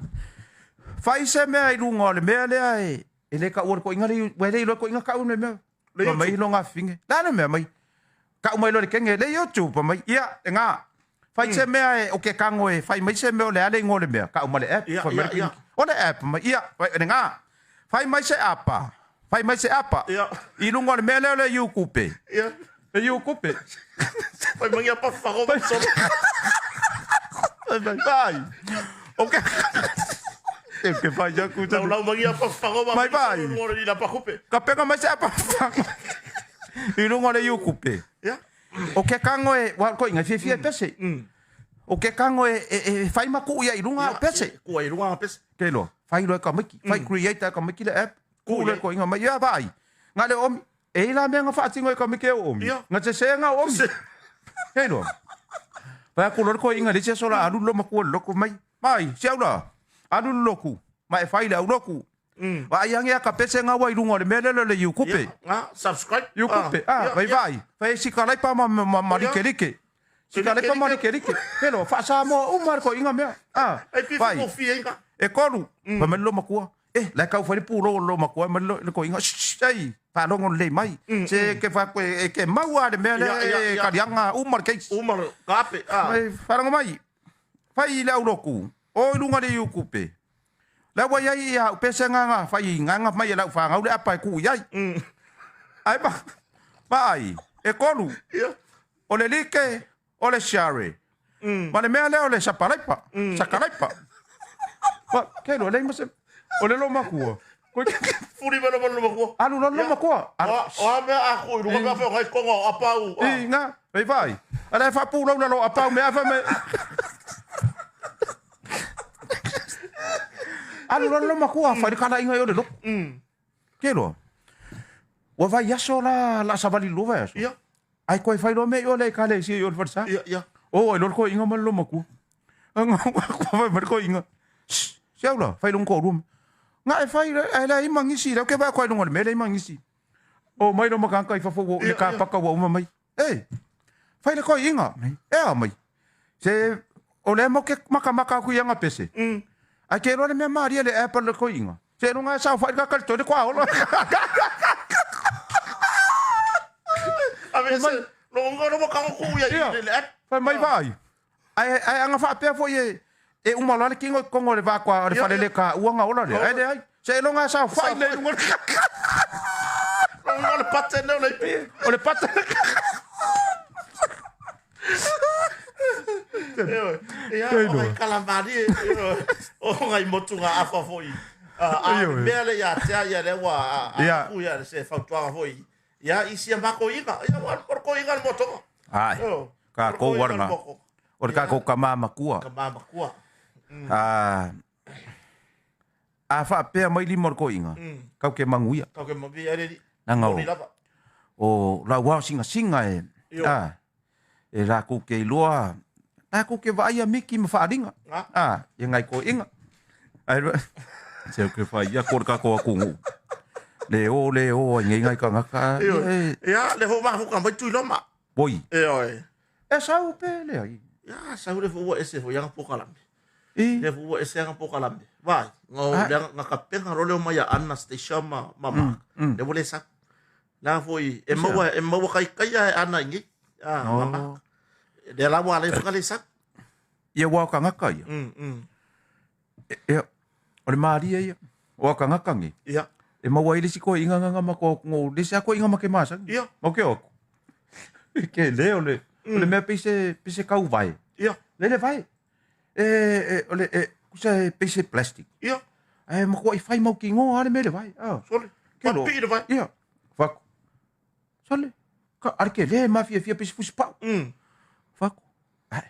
Whai se mea i runga o le mea lea e, e le ka ua le ko inga le, ua le ilo ko inga ka le mea. Le Pa mai lo ngā finge. La le mea mai. Ka mai lo le kenge, le YouTube pa mai. Ia, e ngā. Whai se mea e, o ke kango e, whai mai se mea o le ale ingo le mea. Ka mai le app. Ia, whai mai ia, le ia. kingi. O le app mai, ia, whai, e ngā. Whai mai se apa. Whai mai se apa. Ia. I runga o le mea lea o le YouTube. Ia. Le YouTube. Vai mangia pa whango ma solo. Vai, vai, vai. O ke... Te ke whai aku Lau lau mangia pa whango ma Mai vai. solo ngore i la pa kupe. Ka peka mai se apa whango. I runga o le YouTube. Ia. O ke kango e, wa ko inga whiawhia e pese. O ke kango e, e, e whai maku ia i runga o pese. Kua i runga a pese. Ke loa, whai loa ka maiki, whai creator ka maiki le app. Ku Ku le ia. ko inga mai ia vai. Ngā le omi, e ila mea ngā whaatingo e ka maiki e o omi. Ia. Ngā te se ngā omi. Ke loa. Fai atu loa le toeaina i le isi aso o le a alu le loomatua i le lotu, fai mai, Mai, si au la, alu le lotu, ma e fai le aulotu. Vaai ane a ka pese ga ua i luga o le mea lea o le iukupe. Ia, ga, subscribe. Iukupe, a, vai vaai, fai ai sikalaipa ma, ma, ma like like. Sikalaipa ma like like. Hello, faa-Samoa uma le toeaina mea. A, Ai pi vai. fofia ai ga. E kolu, fai mai le loomatua, e, la e tau fai le pulou o le loomatua, mai le toeaina, shh, ei, faalogo lelei mai. Se ke fai atu e ke mau lava le mea lea Ia, ia, e ia. kaliaga uma le case. Uma le kape. A. Mai, faalogo mai, fai i le aulotu, o i luga le iukupe. La ua i ai ia au pese ga fai gaga mai e lau fanau le apa e tuu i ai. Ae ma, vaai, e kolu, Ia. o le like, o le share. Ma le mea lea o le sapalaipa, sakalaipa. Ma, ke loa, leai ma se, o le loomatua. Koe Fuli mai loma loomatua. Alu loa le loomatua. Alu, O a mea a ku i luga mea fai o ngai konga o apau. I, nga, vai vaai. Ala e faapulou la lo apau mea fai mai. Alu loa le loomatua, fai le kalaiga i o le lotu. Ke loa. Ua vaiaso la, la savali lua vaiaso. Ia. Ai koe fai loa mea i o le ekalesia i o le falesa. Ia, ia. O ai loa le toeaina ma le loomatua. Aga fai mai le toeaina. Shh, se au la, fai lona toalua mea. Ga e fai, ae leai ma nisi, lea ou te vaai atu ai i luga o le mea, leai ma nisi. O mai loa ma tagata i fafo ua i le kapaka ua uma mai. Ei, fai le toeaina. E a mai. Se, o lea matou te makamaka atu i aga pese. Ae te iloa le mea malie le app a le toeaina. Seiloga e saofai le tagata i le toilet koa ola. Ave se, lo lo ka ku ia i le app. Fai mai vaai. Ae ae aga faapea foi e e uma loa le tino i totonu o le va o le fale le kaua ona ola lea. Ae leai. Seiloga e saofai lelei i luga o le Logo le pattern lea o le ipi. O le pattern. Ia, o ngai kalamalie, o ngai motuga afa foi. A o le mea lea ia te a ia lea ua atu ia se fautuaga foi. Ia isi a makou iga, ia ua o le koiga le motoga. Ai, kākou a lena. O le kākou kama makua. Kama makua. A faapea mai lima o le toeaina, kau ke manuia. Kau ke manuia e le Leaga o lau ao singasinga e, a, e lakou ke iloa, lakou ke vaaia miki ma faaaliga, a, ia ngai toeaina. Ae se o ke fai ia ko le kākou atunuu. Le o, le o ai nei ngai tagata. Ia, le hoʻomafuka mai Tuiloma. Oi. Ioe. E sau pe leai. Ia, sau le fua ese foi anga pokalame. I. Le fua ese anga pokalame. Vai, ngo le nga kapenga ro leo mai a Anna Station ma ma Mark. Le ua le sau. La foi e maua e maua kai kai e Anna ingi. Ah, ma Mark. Le la ua le fuka le sau. Ia ua o tagata ia. Ia, o le malie ia. O a tagata nei. Ia. E maua ai le isi toeaiga gaga ma ko ngo le isi a toeaiga ma ke masani. Ia. Ma ke oko. Ke le o le o le mea pei se pei se kau vae. Ia. Le le vae. E e o le e kusa e pei se plastic. Ia. Ae makuaʻi fai mau kigoa a le mea le vae. Ah. Sole. Ke lo. Papiʻi le vae. Ia. Faku. Sole. Ka a le ke le mafiafia pei se fusi pau. Faku. Ae.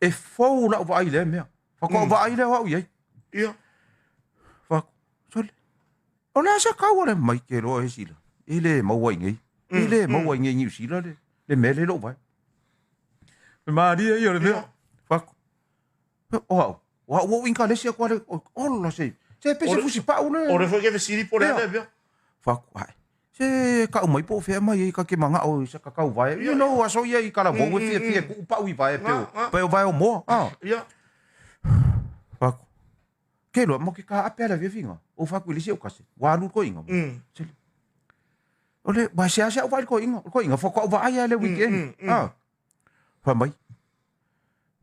E fou lau vaai i lea mea. Faatoa vaai lea o au i ai. Ia. Faku. Sole. O le a se kau o le mai ke loa e sila. E le maua i nei. E le maua i nei Niu Sila le, le mea le lou vae. E malie ia o le mea. Faku. O au. O au o inka lesi aku ale. Ola se. Se pese fusi pau le. O le foi ke fesili po le le mea. Faku. Ai. Se kau mai po whea mai e ka ke manga o se kakau vae. You know, aso ia i kala vou e fia fia ku pau i vae peo. Peo vae o moa. Ah. Ia. Faku. Ke loa, mo ke ka ape ala fiafiga. O faku i le isi au kase. Ua alu le toeaina. Sele. O le, ua seasea au vaai le toeaina. O le toeaina faatoa ou vaai lava i le weekend. Ah. Fai mai.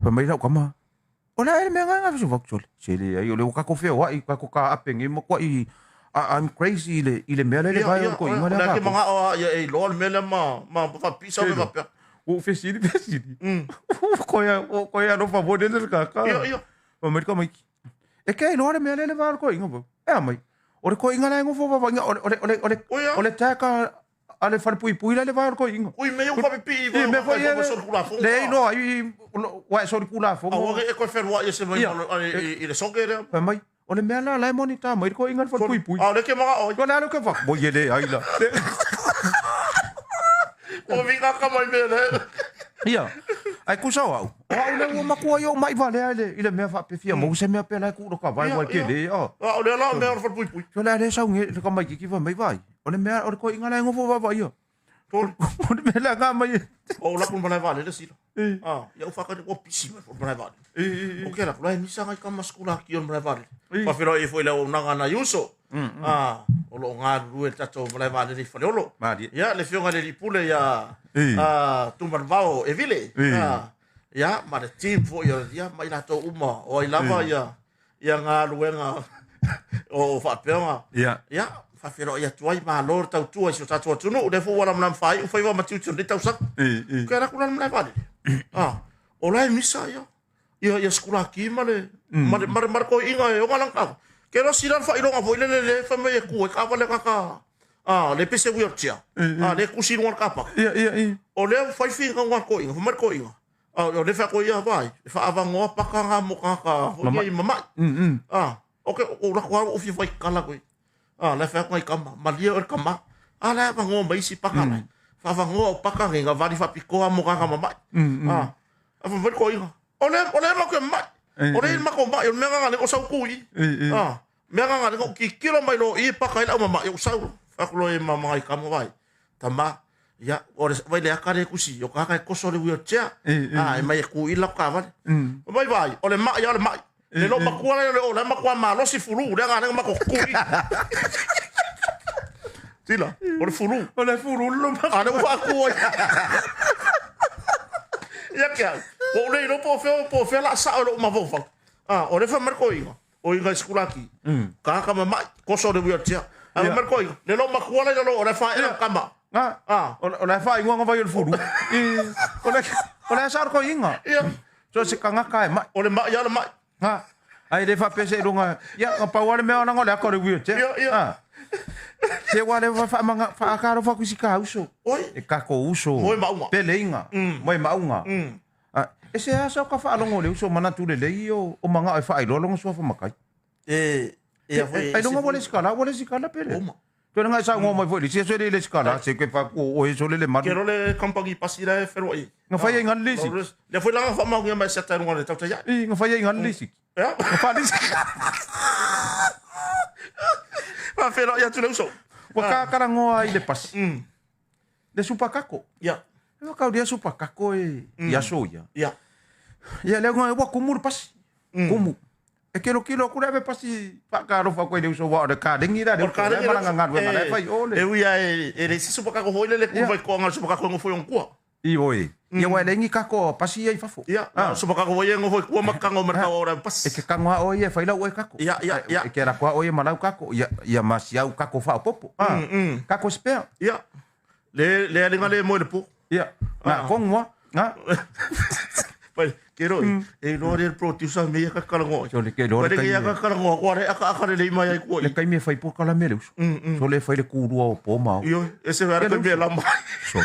Fai mai lau tama. O le a ea le mea gaga? Fai atu, sole. Se leai, o lea ua tatou feoai, tatou taape nei matuai I'm crazy i le, i le mea lea le vae o le toeaina lea O le tatou. ke mangao a ia e iloa le mea lea ma, ma faapisa o faapea. Ua ou fesili fesili. Ua koe ua koe alofa foi lele le kaka. Ia, ia. Fai mai le tamaiti. E ke iloa le mea lea le va o le toeaina po. E a mai. O le toeaina la e nofo vaavaaia, o le, o le, o le, o le, Oi a. o le tag a le falepuipui la le va o le toeaina. Ui mea ua faapipii I mea foi e le iloa ai ua e solitulafono. Aua e koe feluai ese mai i le soke lea. Fai mai, o le mea la la e monita mai le toeaina le falepuipui. A o le ke mangao ai. O le a le ke fa, moi e le ai la. O vinga ka mai mea le. Ia, ai kusa o au, O au lea ua matua ai ou mai valea i le, i le mea faapea fia maua se mea pe la e tuu loka vae ua ke le a. A o lea la o mea o le falepuipui. So le a le sau nge le tamaititi fai mai vai. O le mea o le toeaiina la e nofo vaavaaia. O le mea la nga mai. O la ku malae vaalele sila. Ah, ia u whakani ua pisi mai fo malae vaalele. O ke la kula e misa ngai kama skula ki o malae vaalele. Whawhero e fo i le au nanga na iuso. Ah, o loo galulue le tatou malae vaalele i Faleolo. Malie. Ia, le afioga i le alii pule ia Tumanuvao Evile. Ia, ma le team foi ia, ma i latou uma o ai lava ia ia galuega o faapea. Ia, faafeiloai atu ai, malo le tautua i si o tatou atunuu. Lea foi ua lamalama faaiu faiva ma tiute o lenei tausaga. Ke ala ku la le malae vaalele. Ah, o la e misa ia. Ia ia sikulaki ma le ma le ma le ma le toeaiina e ona lana taavale. Ke iloa sila le faailoga foi lele le fai mai e tu ai taavale tagata a le pese wheelchair. A le tusi i luga o le kapaka. Ia ia ia. O lea ua fai finauga a le toeaina, fai mai le toeaina, a o lea fai atu ai ia vaai, e faaavanoa paka na mo tagata foi nei mamai. A, o ke o lako lava ua ou fia faitala koe. A, la e fai atu nai tama, malie oe le tama. A la e avanoa mai isi paka la. Faavanoa au paka nei na vali faapitoa mo tagata mamai. A, A fai mai le toeaina, o lea, o lea matou te mamai. O lea e matou mamai, o le mea lena lea ou sau tu i i. A, mea lena lea ou tilotilo mai loa i i paka ai le au mamai, ou sau loa. Fai atu loa i ma nai tama vaai, tama, ia, o le, vaai le ata lea e tusi, o tagata e toso le wheelchair, a, e mai e tu i i le latou taavale. Fai mai vaai, o le mai lava o le mai. Le loo matua la le o la matua malosi fulu, le aga le matua tu i. Tila, o le fulu. O le fulu lo ma. A le ua ku ai. Ia ke au. O le ilo po feo po feo la sa o lo mafaufau. Ah, o le fa marko inga. O inga skulaki. Ka ka mamai, koso le wheelchair. A marko inga. Le lo makua la lo o le fa e kama. Ah. Ah. O le fa inga vai o le fulu. O le o le sa ko inga. Ia. So se kangaka e mai. O le mai ia le mai. Ha. Ai le faapea se iloga. Ia, na pau lava le mea ona o le aka o le wheelchair. Ia, ia. Ha. Se ua le faamanga faakalofa atu i si ka uso. Oi. E kako uso. Moe maunga. Peleiga. Moe maunga. A, e se asa o ka faalogo i le uso manatu lelei o o magao e faailoa lona suafa matai. E, e a foi. Ailoga ua le sikala, ua le sikala pele. Uma. Toe nga e saunoa mai foi i le isi aso e le i le sikala, se ke fa ku o e sole le malu. Ke role company pasi la e whenua i. Nga whai ai ngani le isi. Lea foi langa whaamaungia mai se tae runga le tautai ai. I, nga whai ai ngani le isi. Ea? Nga wha le isi. Whawhera i atu le uso. Ua kākarangoa ai le pasi. Le supakako. Ia. E whakauria supakako e i aso ia. Ia. Ia lea nga ua kumu le pasi. Kumu. E kelokelo aku le ave pasi whaakarofa koe le uso wa o le kārengi la le uso. Le malanga galuega la e whai o le. E ui a e le isi supakako hoi le le kumu whai koanga supakako e ngofo i kua. I oi. Ia wa e lengi kako pasi ia i fafo. Ia, supakako hoi e ngofo i kua makango merkau o pasi. E ke kango a oi e whai lau e kako. Ia, ia, ia. E ke rakoa oi e malau kako. Ia, ia masiau kako whaopopo. Kako spare. Ia. Le le alinga le moe le po. Ia. Nga kongua. Nga. Pai, ke roi, e loa le producer me ia ka kalangoa. So le ke loa le kai. Ia ka kalangoa, ko are aka aka le mai ai ko. Le kai me fai po kala me le uso. So le fai le kurua o po mao. Io, e se ara kai me lama. So.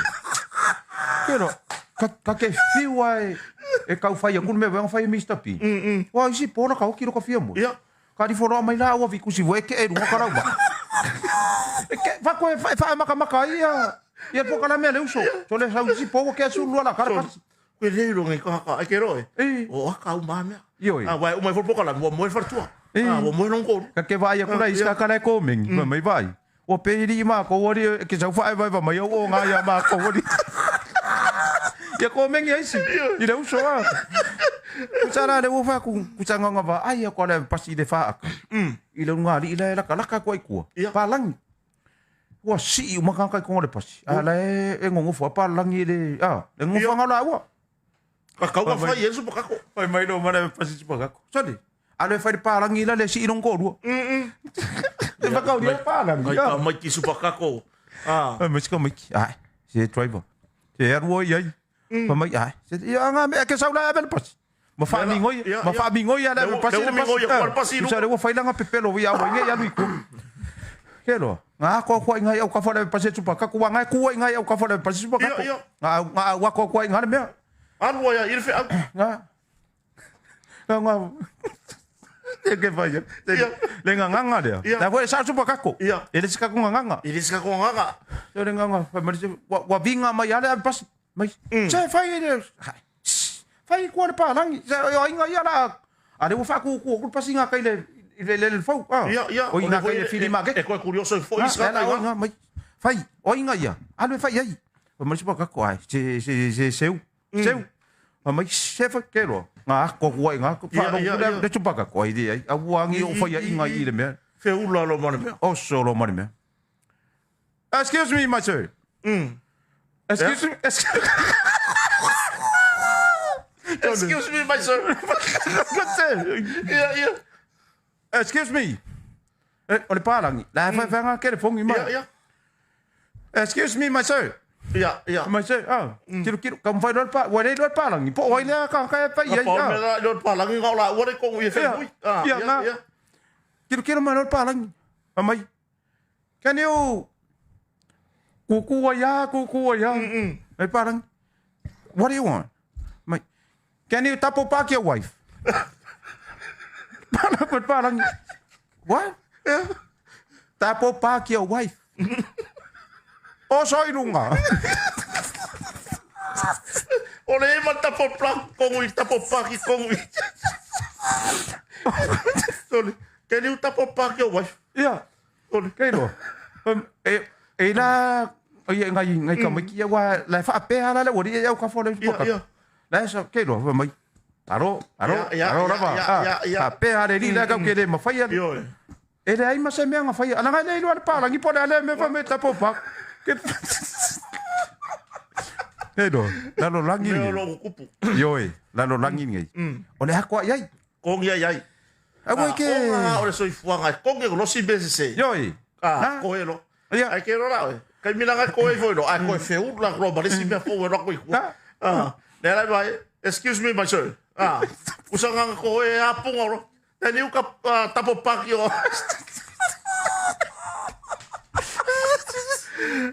Ke ro, ka ka ke fiu ai e kau fai aku me wanga fai Mr P. Wa isi po na ka oki ro ka fia mo. Ia. Ka di foro mai la ua fi kusi voe ke e runga ka rau ba. E ke fa ko e fa maka maka ia. Ia po kala me le uso. So le sau isi po ke asu lua la kara pasi. Koe le iro ngai ka ai ke roe. E. O aka u mamea. Ioi. A wai umai fo kala mo mo fartua. E. A mo mo non ko. Ka ke vai aku la iska kala ko ming. Ma mai vai. O pe ri ma ko ori ke sau fa vai vai mai o nga ya ma ko ori. Ia ko ming ia isi. I le uso a. Kusa la le ufa ku kusa nga va ai ko le pasi le fa aka. I le nga li le la kala ka ko ai kua. Palangi. Ua sii uma kaka i konga le pasi. A la e ngongofo a palangi le a le ngongofo nga la ua. Ka kau ka fai e supa kako. Fai mai no mana pasi supa kako. Sali. A le fai le palangi la le sii nong korua. Le whakau ria palangi. Ngai ka mai ki supa kako. Ah. Ai mai sika mai ki. Ai. Se driver. Se arua i ai. Fai mai ai. Se ia nga mea ke sau la ave le pasi. Ma whaamingoi, ma whaamingoi ala le pasi le pasi. Usa le ua whailanga pepelo i awa inge i alu i ku. Ke loa. Ngā ako ako ai ngai au ka whare pasi supa kako. Wa ngai kua i ngai au ka whare pasi supa kako. Ngā ngā au ako ako ai ngā le mea. Alu ai i le wheau. Ngā. Ngā ngā. Te ke whai. Le ngā nganga lea. La whai sa supa kako. E le sika ko ngā nganga. E le sika ko ngā nganga. Le ngā ngā. Whai mari se, wa vinga mai ale pasi. Mai. Se whai e le. Fai kua le palangi. Se o aiga ia la a le ua faakuku atu le pasiga kai le i le le fau. Ah. Ia, ia. O ina kai le fili market. E koe kurioso i foi Ah, isi la o mai. Fai, o aiga ia. Alu e fai ai. O mai se ka ko ai. Se se se seu. Seu. O mai se fa ke lo. Nga ko ku ai nga ko fa Ia, ia, ia. le chupa ka ko ai di ai. A ua ngi o fai ai inga i le mea. Feula lo ma le mea. O solo ma le mea. Excuse me, my sir. Excuse me. Excuse Excuse me, my sir. Ia, ia. Excuse me. Eh, o le palangi. La fa fa nga ke le fongi Ia, mai. ia. Excuse me, my sir. Ia, ia. My sir. Ah, tiro tiro ka mfai lo pa. Wa le lo palangi. Po oi le ka ka fa ia. Pa o mea la lo palangi ngau la ua le kongu i Ia. whenui. Ah, Ia, ia, nga. ia. Tiro tiro mai lo palangi. Mai. Can you kuku ya kuku ya. Mai palangi. What do you want? Mai. Can you tapo park your wife? Palangi palangi. What? Tapo park your wife. O soi lunga. O le ema tapo plak kongu i tapo paki kongu i. Sorry. Can you tapo park your wife? Ia. Sorry. Kei roa. E, e la, o ia ngai, ngai ka mai ki ia wa, la wha pēha la le ori e au ka whole Ia, ia. La sa, kei roa, mai. Taro, taro, Ia, ia, taro ia, lava. ia, Ah, ia, ia. Wha pēha le ri la kau ke le mawhai ale. Ioe. E le ai ma se mea ngā whai. Ana ngai le ilua le pālangi po le ale me wha me tapo pak. Ke... Kei roa, lalo langi Mea ngai. lo kupu. Ioe, lalo langi ngai. O le hakoa iai. Kongi ai ai. Au e ke... Konga o le soifuaga e kongi e losi mea sese. Ioe. Ah, Na? koe lo. Ia. Ai ke ro la oe. Kai mina ngai koe foi lo. Ai koe feulu la ro ma le si mea fou e ro koe kua. Ah. Ah, le ala mai, excuse me my sir. Ah, usanga koe e apunga ro. Tani uka tapo paki o.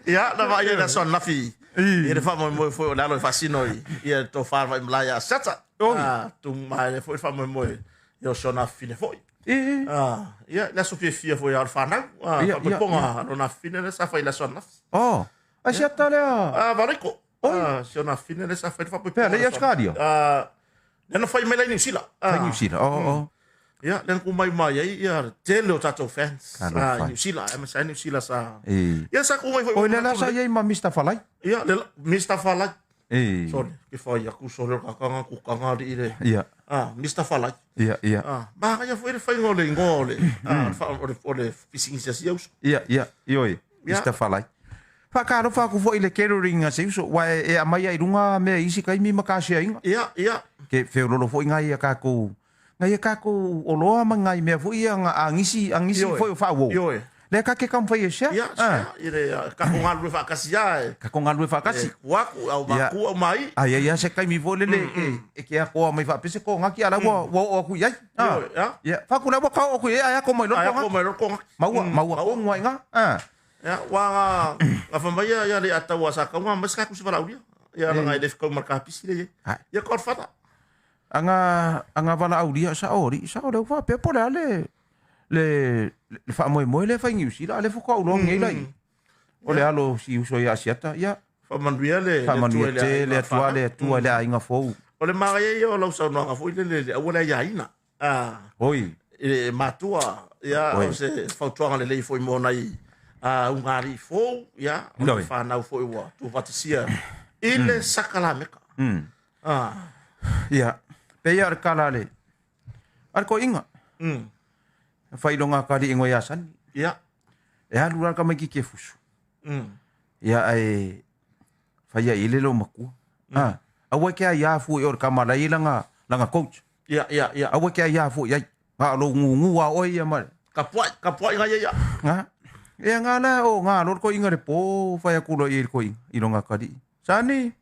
Ia, na vai na son lafi. Ia le wha moe foi o le alo e whasino i. Ia tō whārwa i mlaya sata. Oi. Ah, tu mai le foi wha moe moe. Ia o sona fine foi. E, Ah, ia, le aso fia foi ao whanau. Ah, Ia, wha ia, ponga, no na fine le sa whai le aso nafi. oh, ai se ata lea. Ah, variko. Oi. Ah, si ona fine le sa whai wha Pea, le i Australia? Ah, le na whai mai lai New Zealand. Ah, New Zealand. Oh, oh. Ia, le ku mai mai ai, ia, tele o tātou fans. Ka Ah, lofa. New Zealand, e masa New Zealand sa. E. Ia, sa ku mai foi. O le la sa iai ma Mr. Falai. Ia, le la, Mr. Falai. E. Sorry, ke whai aku, sorry, o kakanga, kukanga, ri ire. Ia, Ah, Mr. Falai. ia, ia. Ah, maha ia foi le whainga o le ingoa o le, ah, o le, o le pisingisia si auso. Ia, ia, ioi. Ia. Mr. Falai. Whakaaro whaku foi le catering a se uso. Wa e, e amai ai runga mea isi kai mi makasia inga. Ia, ia. Ke wheororo foi ngai a kākou. Ngai a kākou oloa ma ngai mea foi ia nga angisi, angisi Ioe. foi o whaawou. Ioe. Le ka ke kam whai e sea. Ia, Ah. sia, ire, ka ko ngā rue whakasia e. Ka ko ngā rue whakasi. E, kuaku, au Ia. maku, au mai. Ai ai ai se kai mi fo lele e e ke a koa mai whapese ko ngaki ala ua ua o aku iai. Ah. Ioe, ia. Ia, whakuna ua kau aku iai ai ako mai Ai loko ako ngaki. mai loko ngaki. Maua, maua ko ngua inga. Ah. Ia, wā ngā, ngā whamai ia, ia le atau a sa kau ngā maska kusi wala uria. Ia, la ngai le whakau marka pisi le ye. Ai. Ia, koa whata. Anga anga wala auria sa ori, sa ore wha pe pole ale le le wha moe moe le whai ngiu sila ale fuka ulo ngei lai. O le alo si uso ia asiata, ia. Whamanuia le, Wha le manuia tua le te, ai le ngā atua, whanau. le atua, le ainga fou. O le mara ia o lau saunoaga foi le le le aua le aiaina. Ah, Oi, e matua, ia, Oi. o se fautuaga lelei foi mo nai a ugari fou, ia, o Oi. le whanau foi ua tūfatasia i le sakalameka. Ah, ia. Pe ia ar kala le. Ar ko inga. Whai longa kari ingo ia sani. ia, E alu raka mai ki ke fusu. Ia ai whai ia ile lo makua. Ah, aua ke ai ia fu i ora ka malai langa langa coach. ia, ia, ia. Aua ke ai ia fu i ai. Ngā lo ngu ngu a oi ia mare. Ka puai, ka puai ngai ia. Ngā. Ia ngā la o ngā lor ko inga le po whai aku lo i ko inga i longa kari. Sani.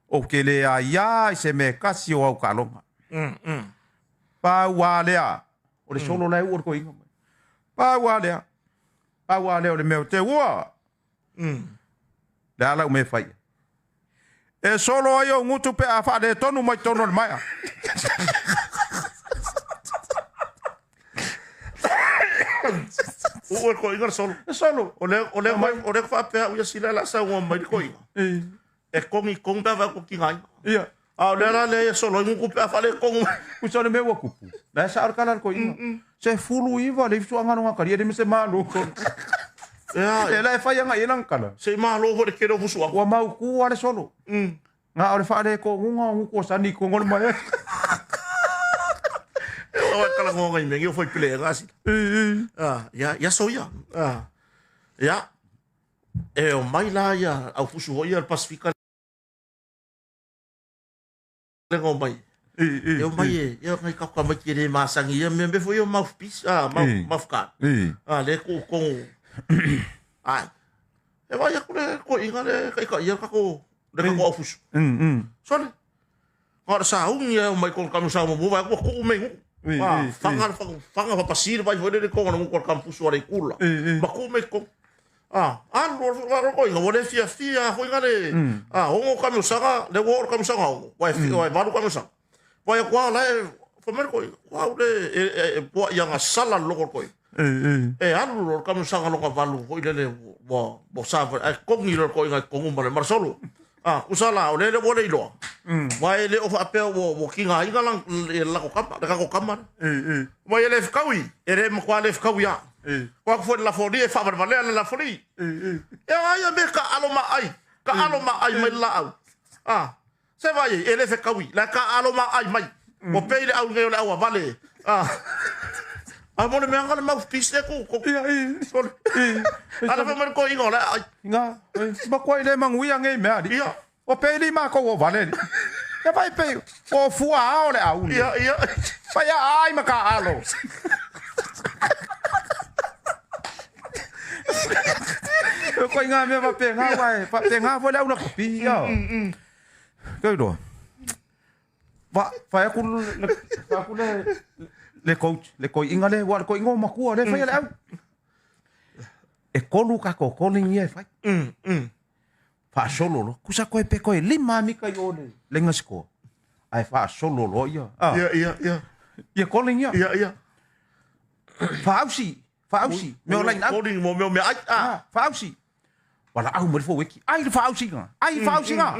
O ke le a ia i se me kasi o au ka longa. Pa ua lea. O le solo lai ua ko inga mai. Pa ua lea. Pa ua lea o le mea o te ua. Le ala u me whai. E solo ai o ngutu pe a whaale tonu mai tonu o le maia. O ko inga le solo. E solo. O le o le mai o le whaapea uia sila la sa ua mai le ko inga. E, E kongi kong pea wha ko ki ngai. ia. A o lea la lea ia solo ai gugu pe a faaletonu mai. Kusa o le mea ua tupu, la e sao le tala a le toeaina. 19 le ifisuaga lona kali, e le ma se malo. Ia, E la e fai agai i ai lana tala. Se i malo foi le tele o fusuaga. Ua mautu lava le solo. Na o le faaletonuga o gutu o sani i totonu o le malae. E oo e talanoa nai mea nei o faipeleega asila. Ah, ia, ia aso ia. Ah, ia, e omai la ia au fusu foi ia le Pasefika lea na omai. E omai e, ia nai tatou tamaiti e le masani i ia mea, mea foi ia o mouthpiece, ah, mouth, mouth guard. Ah, lea e tuu i totonu. Ai. E vaai atu le toeaina lea e taitaia le tatou, le tatou aufusu. Sole, na o le sauni lava e omai i totonu o le kamupani muamua, vaai atu ua tuu mea i gutu. Ah, faga le faga faapasi le vai foi lele i totonu o le gutu o le kamufusu a le itula. Ma tuu mea i totonu. Ah, alu loa le toeaina ua le fiafia lava foi le ah, 6 kamiosaga, lea ua oo i le kamiosaga 6, ua e 8 kamiosaga. Vaai atu lava la e fai mai le toeaina, o au le e puai agasala le logo o le toeaina. E alu loa le kamiosaga lona valu foi lele ua savali ae togi loa le toeaina i totonu ma le ma le solo. Ah, tusa la o lea ua le iloa. Aua e le o faapea ua tigaina le latou tama, le tatou tama lea. Mai e le fetaui, e le matua le fetaui lava. O atu foi i le lafoalii e faavalevalea le lafoalii. E a ia mea taaalo maai, taaalo maai mai le laau. Ah, se vaai ai, e le fetaui, la e taaalo maai mai. Ua pei le au nei o le auavale. Ah. A mo le mea na le mouthpiece lea tu. Ala fai mai le toeaina o la e aai. Nga, makuai le manuia nei mea alii. Ia. O pei li matou o vale li. Ia vai pei o fua ao le au nei. Ia, ia. Vai a ai ma ka alo. O koe ngā mea faapena, aua e faapena foi le au lakapi, ia. Kei loa. Fa, fai atu le, fai atu le, le coach, le toeaina le, aua o le toeaina o matua lea e faia le au. E tolu tatou calling ia e fai. Faasolo loa. Kusa koe pe koe lima mita i o le lenga sikoa. Ae faasolo loa ia. Ah. Ia, ia, ia. Ia calling ia. Ia, ia. Faausi, faausi. Mea o line up. Calling mo mea o meaai. Ah. Ah, faausi. Valaau mai le foueki. Ai le faausiga. Ai le faausiga.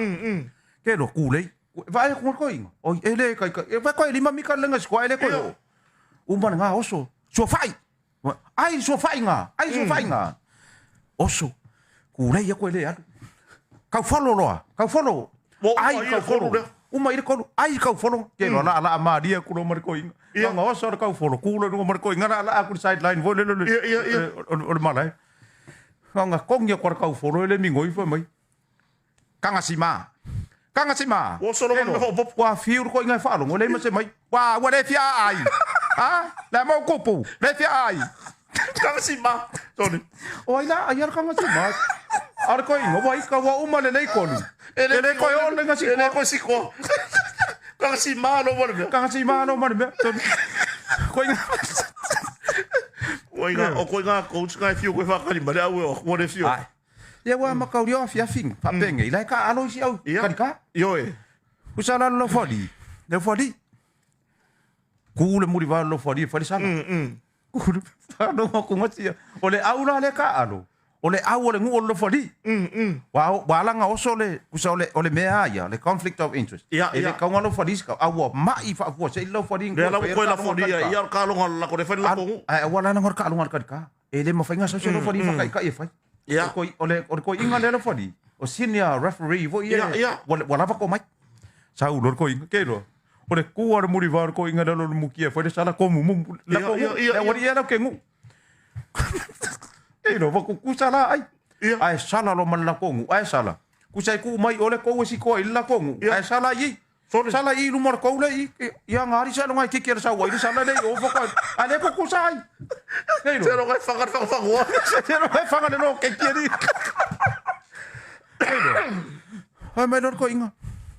Ke loa kulei. Vaai atu le toeaina. Oi, e le kai kai. E vai koe lima mita le lenga sikoa e le koe oo. Uma lena oso. Suafai. Ai suafaiga, ai suafaiga. Oso, kulei aku e le alu. Kaufolo loa, kaufolo. Ai kaufolo. Uma i le kolu, ai kaufolo. Ke loa la la maria ku lo ma le koinga. Nga oso le kaufolo, ku lo ma le koinga la la aku le sideline foi le le le. O le malae. Nga kongi aku le kaufolo e le mingoi foi mai. Kagasima. Kagasima. Ua solo mai faaopoopo. Ua fiu le koiga e faalogo le ma se mai. Ua ua le fia aai. Ha? Le mau kupu. Le fia aai. Kagasima. Sorry. O ai la ai ala kagasima. A le koiga ua ika ua uma lelei kolu. E le koe o le E le koe sikoa. Kagasima lo ma le mea. Kagasima lo ma le mea. Koiga. Koiga, o koiga coach nga e fiu koe whakari ma le au e o akua le fiu. Ai. Ia ua makauli o afiafi faapengei la e taaalo isi au kalika. Ioe. Usa la le lofoalii, le lofoalii. Ku le mulivao le lofoalii e fai le sala. Ku le faalogo atu gasia. O le au la lea e taaalo, o le au o le nuu o le lofoalii. Ua ua ala ona oso le, usa o le o le mea a ia, le conflict of interest. Ia, E le ia. tauga lofoalii si kau, a ua mai faafuasei le lofoalii Lea la ua toe lafolia ia o le taaloga a le lako lea e fai le lako nuu. Ae aua la leaga o le taaloga a le kalika. E le mafai ona sau se lofoalii faataitai e fai. Ia. O le o le toeaina lea lofoalii, o senior referee foi ia. Ia, ia. Ua lava tomai. Sau loa le toeaina, ke loa. O le tu a le mulivao o le toeaina lea o le mukia e fai le sala komu mumu. Ia, ia, ia, Le aualii ia lau ke nuu. Ke loa, ua tutusa la ai. Ia. Ae sala loa ma le latou nuu, ae sala. Kusa e tuu mai o le kou e sikoa i le latou nuu, Ia. ae sala i i. Sorry. Sala i luma o le kou le i, ia nga ali sa longa e kiki le sau ai le sala le i o foka. A le kukusa ai. Nei Se lo. longa e whanga whanga whanga. Se longa e whanga le lo kiki ali. Nei lo. Ai mai lor ko inga.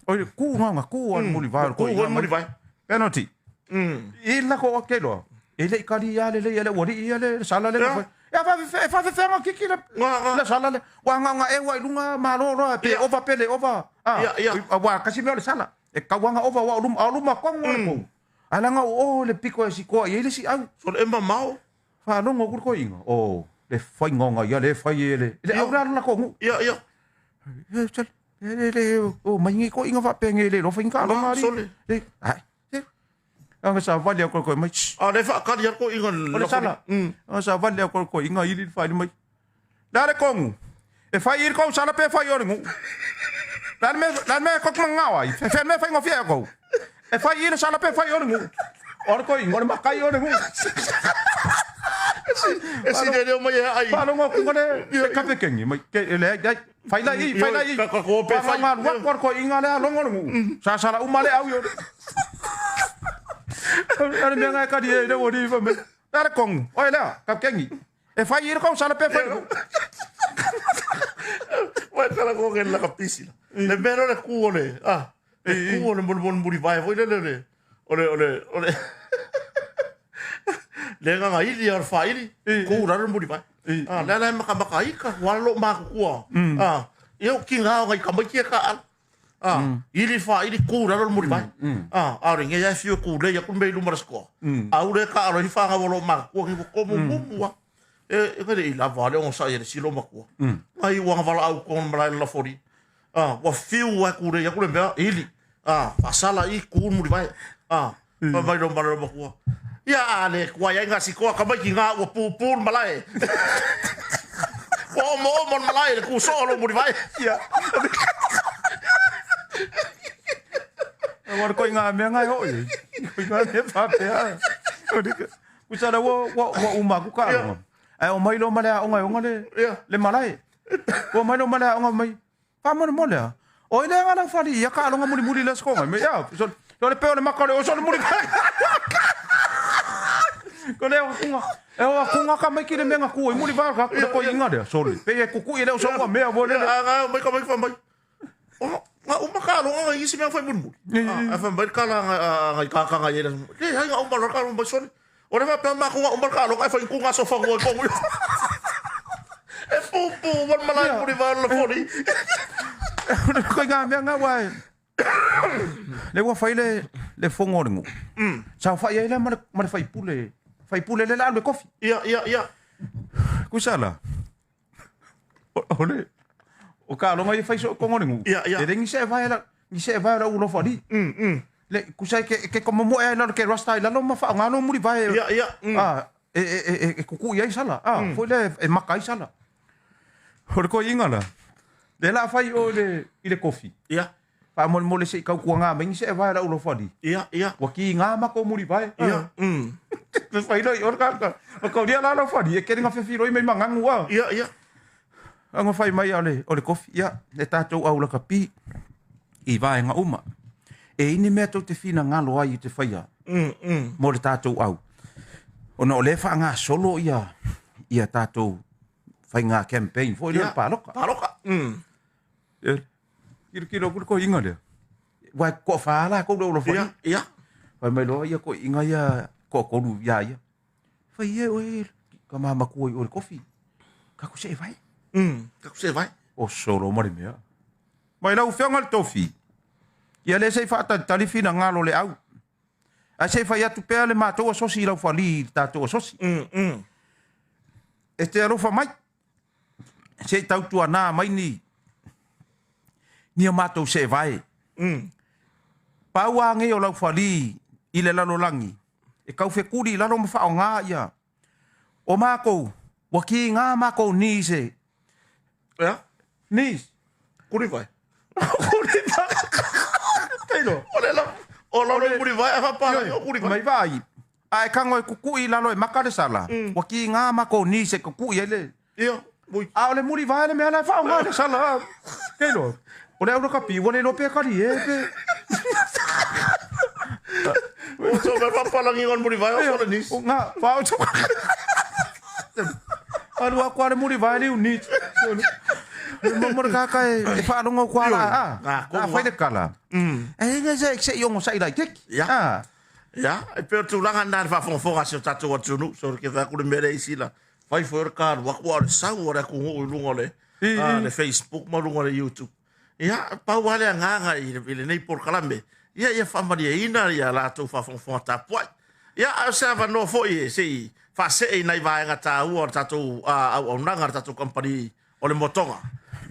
Oi ku nga ku an muli vai ko Ku inga. an muli vai. Penalty. I la ko ke lo. E le kali ia le le ia le wari ia le sala le. Ia. Ia fa fa fa fa kiki le. Nga nga. Le sala le. Wa nga nga e wa ilunga malo roa pe Ia. ova pe le ova. Ah. Ia, ia. Wa kasi mea o le sala. E kauanga ova wa luma au luma kongo le kou. Alanga o le piko e sikoa i le si au. So le emma mao. Faalogo ku le koiga. O le faigauga ia le fai e le. Le au la la kongu. Ia, ia. E sale. Le le le o mai ngi ko inga fa pe ngi le lo fa inga lo mari. Le ai. Anga sa vali ko ko mai. A le fa kali ko inga le sala. Anga sa vali ko ko inga ili fa mai. La le kongu. E fai i ko sala pe fai o ngu. La me ko manga ai. Fe me fai ngofia ko. E fai i le sala pe fai o ngu. O ko inga le makai o ngu. E si le leo mai ai. Pa longo ko le ka pe kengi mai ke le ai fai la i fai la i. Ka ko pe fai. Nga wa ko ko inga le longo ngu. Sa sala uma le au yo. Ara me nga ka di le wo di fa me. La kong. Oi la ka kengi. E fai i ko sala pe fai. Wa kala ko ke la ka pisi la. Le mero le ku ole. Ah. Le ku ole mol mol muri vai foi le le. Ole ole ole. Le nga nga ili ar fa ili. Ku ra muri vai. Ah, la la maka maka ika wa lo ma ku Ah, eu ki nga ngai ka mai ka al. Ah, ili fa ili ku ra muri vai. Ah, a re ngai fi ku le ya ku me lu marasko. A ure ka aro hi fa nga lo ma ku ki ko mu mu e e le i lava le onsa i le silo makua. Ngai ua vala au kon malai la fori. Ah, ua fiu a kure ia kure mea ili. Ah, fasala i ku muri vai. Ah, pa mai lo malai makua. Ia a le kua ia nga sikoa ka mai ki ngā ua pū pū malai. Ua omo omo malai le ku so lo muri vai. Ia. War ko ngā mea ngai hoi. Ko ngā mea whapea. Kusara wa wa uma ku ka. Ai o mai lo male a onga onga le le malai. O mai lo male a onga mai. Fa mo mo le. O ile nga la fali ya ka longa muri muri le sko mai. Ya so so le pe o le makale o so le muri. Ko le o kunga. E o kunga ka mai ki le menga ku i muri va ka ko inga le. So le. Pe e kuku i le o so wa mea mo le. Nga mai ka mai fa mai. O nga uma ka longa nga isi mea fai muri muri. A fa mai ka la nga ka ka nga ye. Le hai nga uma ka mai so. O le fa ma ku nga uma ka longa fa ku nga so fa ko ko. E pu pu wan malai muri va la fori. Ko ngā mea ngā wai. Le ua fai le fongo le ngu. Sa fai ai le ma le fai pule. Fai pule le la le kofi. Ia ia ia. Kusala. Ole. O ka longa i fai so kongo le ngu. Ia ia. Le ngi se vai la ngi se vai la ulo fari. Le kusai ke ko mo e la ke rasta i la lo ma fa ngā no muri vai. Ia ia. Ah e kuku i ai sala. Ah foi le e maka i sala. O le ko inga la. Le la fai o le i le kofi. Ia. Pa mo mo le se kau kuanga mai se vai la ulo fali. Ia ia. Wa ki ngā mako muri vai. Ia. Le fai lo i orka ka. O kau dia la la fali e kere ngā fefi roi mai mangangu a. Ia ia. Anga fai mai o le kofi. Ia le tātou au la kapi i vai ngā uma. E ini mea tau te whina ngalo ai i te whaia. Mo le tātou au. Ona o le wha ngā solo ia tātou whai ngā campaign. Foi le pāloka. Pāloka. Kiro kiro kuro ko inga lea. Wai ko whaala ko le olo whai. Ia, ia. Whai mai loa ia ko inga ia ko koru ia ia. Whai ia oe ka mama kua i ore kofi. Ka ku se e vai. Ka ku se e vai. O solo mare mea. Mai lau whianga le tofi. Ia le sei whaatalitali whina ngalo le au. A sei whai atu pea le mātou asosi i lau whali i tātou asosi. E te alofa mai. Sei tautua nā mai ni. Nia mātou se vai. Pau ange o lau whali i le lalo langi. E kau whekuri i lalo mawha o ngā ia. O mākou, waki ngā mākou ni se. Ea? Ni. Kuri vai. Kuri vai. Teiro. O le lau. O lalo kuri vai, a whapara o kuri vai. Mai vai. A e kango e kuku i lalo e makare sala. Waki ngā mākou ni se kuku i ele. Ia. A o le muri vai le mea lai whao ngā le sala. Teiro. O le aura kapi, wane lo pe kari e pe. O so me whapalangi ngon muri vai o sole nis. O ngā, whao tō. Aru a kua le muri vai liu nis. Le momora kaka e whaalongo kua la. A whai le kala. E inga se se iongo sa ilai keki. Ia. Ia, e peo tūlanga nā le whaafongafonga se o tātou atunu. So ke whakure mere isi la. Whai fo ora ka wakua le sau ora ku ngu lunga le. Le Facebook ma lunga le YouTube. Ia, pau ale nganga i le nei porokalame. Ia ia whamaria ina ia lātou whaafongafonga tāpuai. Ia, au se awa noa foi e sei whaasee i nei vaenga tāua o tātou au au nanga tātou kampani o le motonga.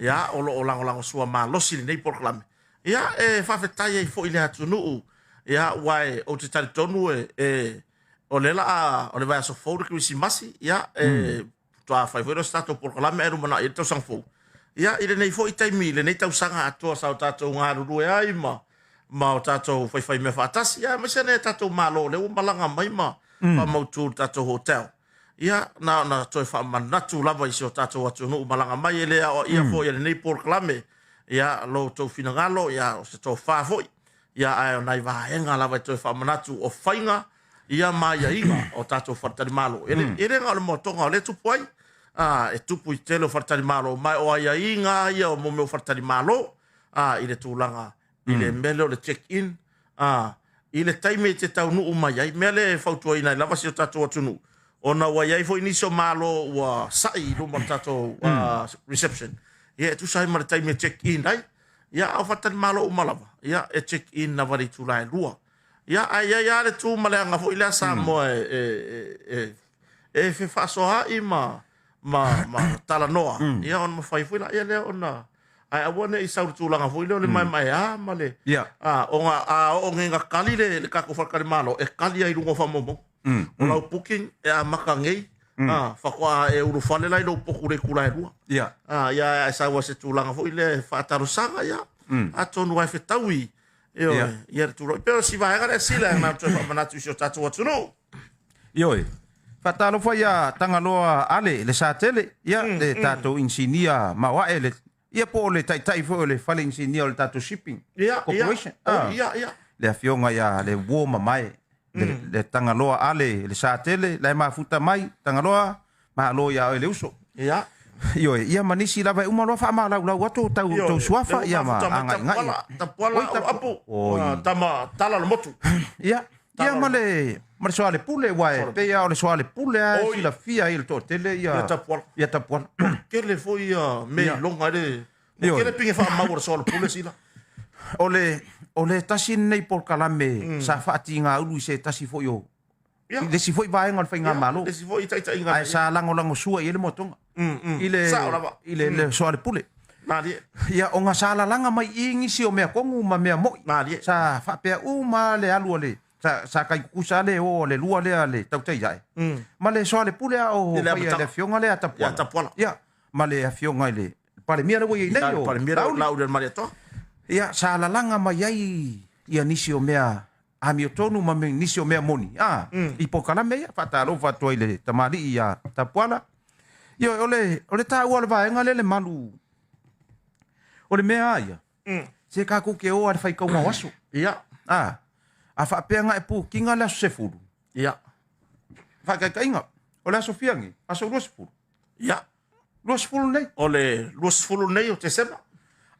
Ia, o lo o lagolagosua malosi i lenei polokalame. Ia, e faafetai ai foi i le atunuu. Ia, aua e, ou te talitonu e, e o lea la o le vaiaso fou le Kerisimasi, ia, e faatoa fai foi lea o se tatou polokalame ae lumanai ai le tausaga fou. Ia, i lenei foi taimi, i lenei tausaga atoa sa o tatou galulue ai ma ma o tatou faifaimea faatasi, ia, aemaise nai a tatou malo o lea ua malaga mai ma faamautu i le tatou hotel. Ia, na ona toe faamanatu lava i si o tatou atunuu malaga mai, e le aoaia foi e lenei polokalame, ia, lo outou finagalo, ia, o se tofa foi, ia, ae o nai vaega lava e toe faamanatu o faiga, ia, ma aiaiga o tatou faletalimalo. E le, e le na o le moatoga o lea e tupu ai, a, e tupu i tele o faletalimalo, ma o aiaiga ia o mea o faletalimalo, a, i le tulaga i le mea lea o le check in, a, i le taimi e te taunuu mai ai, mea lea e fautuaina ai lava si o tatou atunuu, ona ua i ai foi nisi o malo ua sai i luma o le tatou reception, ia e tusa ai ma le taimi e check in ai, ia a o faletalimalo uma lava, ia e check in lava i le itula e 2. Ia ae i ai lava le tu ma le aga foi lea Samoa e fefaasoaai ma ma talanoa, ia ona mafai foi laia lea ona ae aua ne i sau i le tulaga foi lea o le maemaea ma le ona a oo nei ina kali le tatou faletalimalo, e kali ai i luga o faamaumauga. O lau booking e amata nei, faatoa e ulufale la i lou potu i le itula e 2. Ia ae sau ai se tulaga foi lea e faatalosaga, ia atonu lava e fetaui ioe, ia le tulaga. E pei o si vaega lea Sila e na toe faamanatu i si o tatou atunuu. Ioe. Faatalofa ia Tagaloa Ale le Satele, ia le tatou inisinia maoae le ia po o le taitai foi o le fale inisinia o le tatou shipping corporation. Le afioga ia le uo mamae le Tagaloa Ale le Satele la e mafuta mai Tagaloa, malo ia oe le uso. Ioe, ia ma nisi lava e uma loa faamalaulau atu tau tou suafa ia ma agaigai. Tapuala o Apu, tama tala o le motu. Ia, ia ma le ma le soalepule, aua e pei lava o le soalepule lava e silafia ai e le toatele ia Tapuala. Ia Tapuala. Tele foi ia mea iloga ai le Ua tele pine faamau o le soalepule Sila. O le o le tasi lenei polokalame sa faatigaulu i se tasi foi o i le isi foi vaega o le faigamalo. Le isi foi taitaiga. Ae sa lagolagosua i ai le moatoga. I le Sao lava. I le soalepule. Malie. Ia, ona sa lalaga mai i nisi o mea kogu ma mea moi. Malie. Sa faapea uma le alu a le sa kai kukusa le o le lua lea le tautai ae. Ma le soalepule a o faia le afioga lea a Tapuala. Ia Tapuala. Ia, ma le afioga i le Palemia lea ua i ai nei o Palemia Laauli Malietoa. Ia, sa lalaga mai ai ia nisi o mea amiotonu ma nisi o mea moni a i polokalame ia. Faatalofa atu ai i le tamalii ia Tapuala. Ia, o le o le taua o le vaega lea le malu o le mea a ia, se tatou te o lava i le faitauga o aso. A a faapea na e pukiga le aso 10. Faataitaiga, o le aso fia nei? Aso 20. 20 nei. O le 20 nei o Tesema.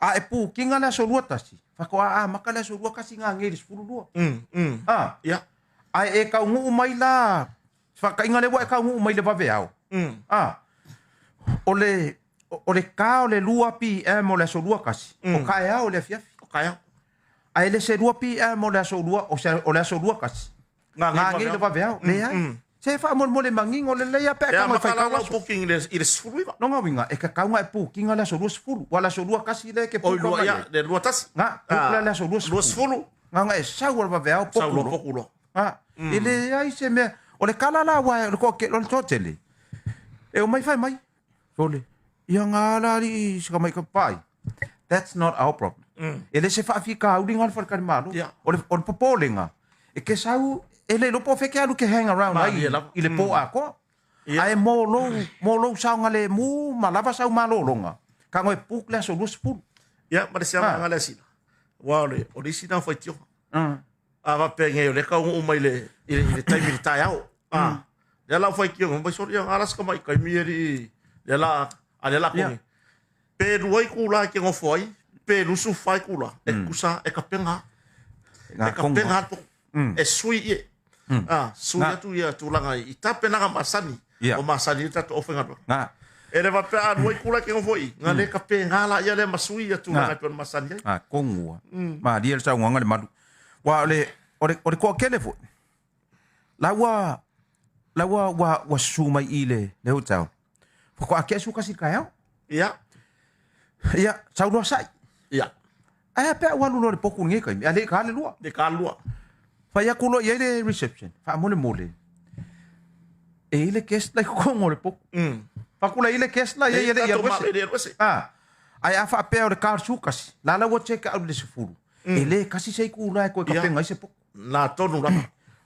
A e pukiga le aso 21, faatoa amata le aso 21 gagei le 12. A. Ae e taunuu mai la, faataiga lea ua e taunuu mai le vaveao. A. O le o le ta o le 2 PM o le aso 21, o taeao i le afiafi. O taeao. Ae le se 2 PM o le aso 2, o le aso 21. Gagei le vaveao. Leai. Se faamolemole manino lelei lava pe a tago e faitau aso. Booking i le 19. Lona uiga, e tatau ona e pukiga le aso 20. Ua le aso 21 lea e te puka mai ai. Le 21. Na, puka le aso 20. 20. Na ona e sau le vaveao potu. Sau loa potu loa. E leai se mea. O le kala la aua o le toatele, e omai fai mai. Sole, ia ngā la alii se ka mai ka pai. That's not our problem. E le se faafitauli lena le faletalimalo. O le o le popolega, e ke sau e le iloa po o fea ke alu ke hang around ai i le po atoa. Ae mo lou mo lou saogalemu ma lava sau malologa, tago e book le aso 20. Ia, ma le siama lea sina. Aua o le o le isi lena o faitioga. A faapea nei o lea e taunuu mai le i le taimi i le taeao. A lea la ua faitioga mai sole, ia ala se tamai taimi e alii lea la a lea la kogi. Pe lua itula e te nofo ai, pe 24 itula, e tutusa e tapena. E tapena atu. E sui ie. A sui atu ia tulaga i tapenaga masani. O masani ai le tatou aufaigaluega. E le faapea a lua itula e te nofo i i, na le tapena laia lea ma sui ia tulaga e pei ona masani ai. A kogu ua malie le saunoaga le malu. Aua o le o le o le toatele foi, la ua la ua ua ua susu mai i le le hotel, faatoa tea sukasi i le taeao. Ia. Ia, sau loa sa'i. Ia. Ae a pe a ou alu loa i le potu i lenei taimi, a le i ta le lua. Le ta lua. Fai atu loa i ai le reception, faamolemole, e i ai le guest la i totonu o le potu. Fai atu la e i ai le guest la i ai e le i alu ese. E le i alu ese. A, ae a faapea o le ta o le 11, la la ua check out i le 10, e le tasi se itula e toe tapena ai se potu. Na tonu lava.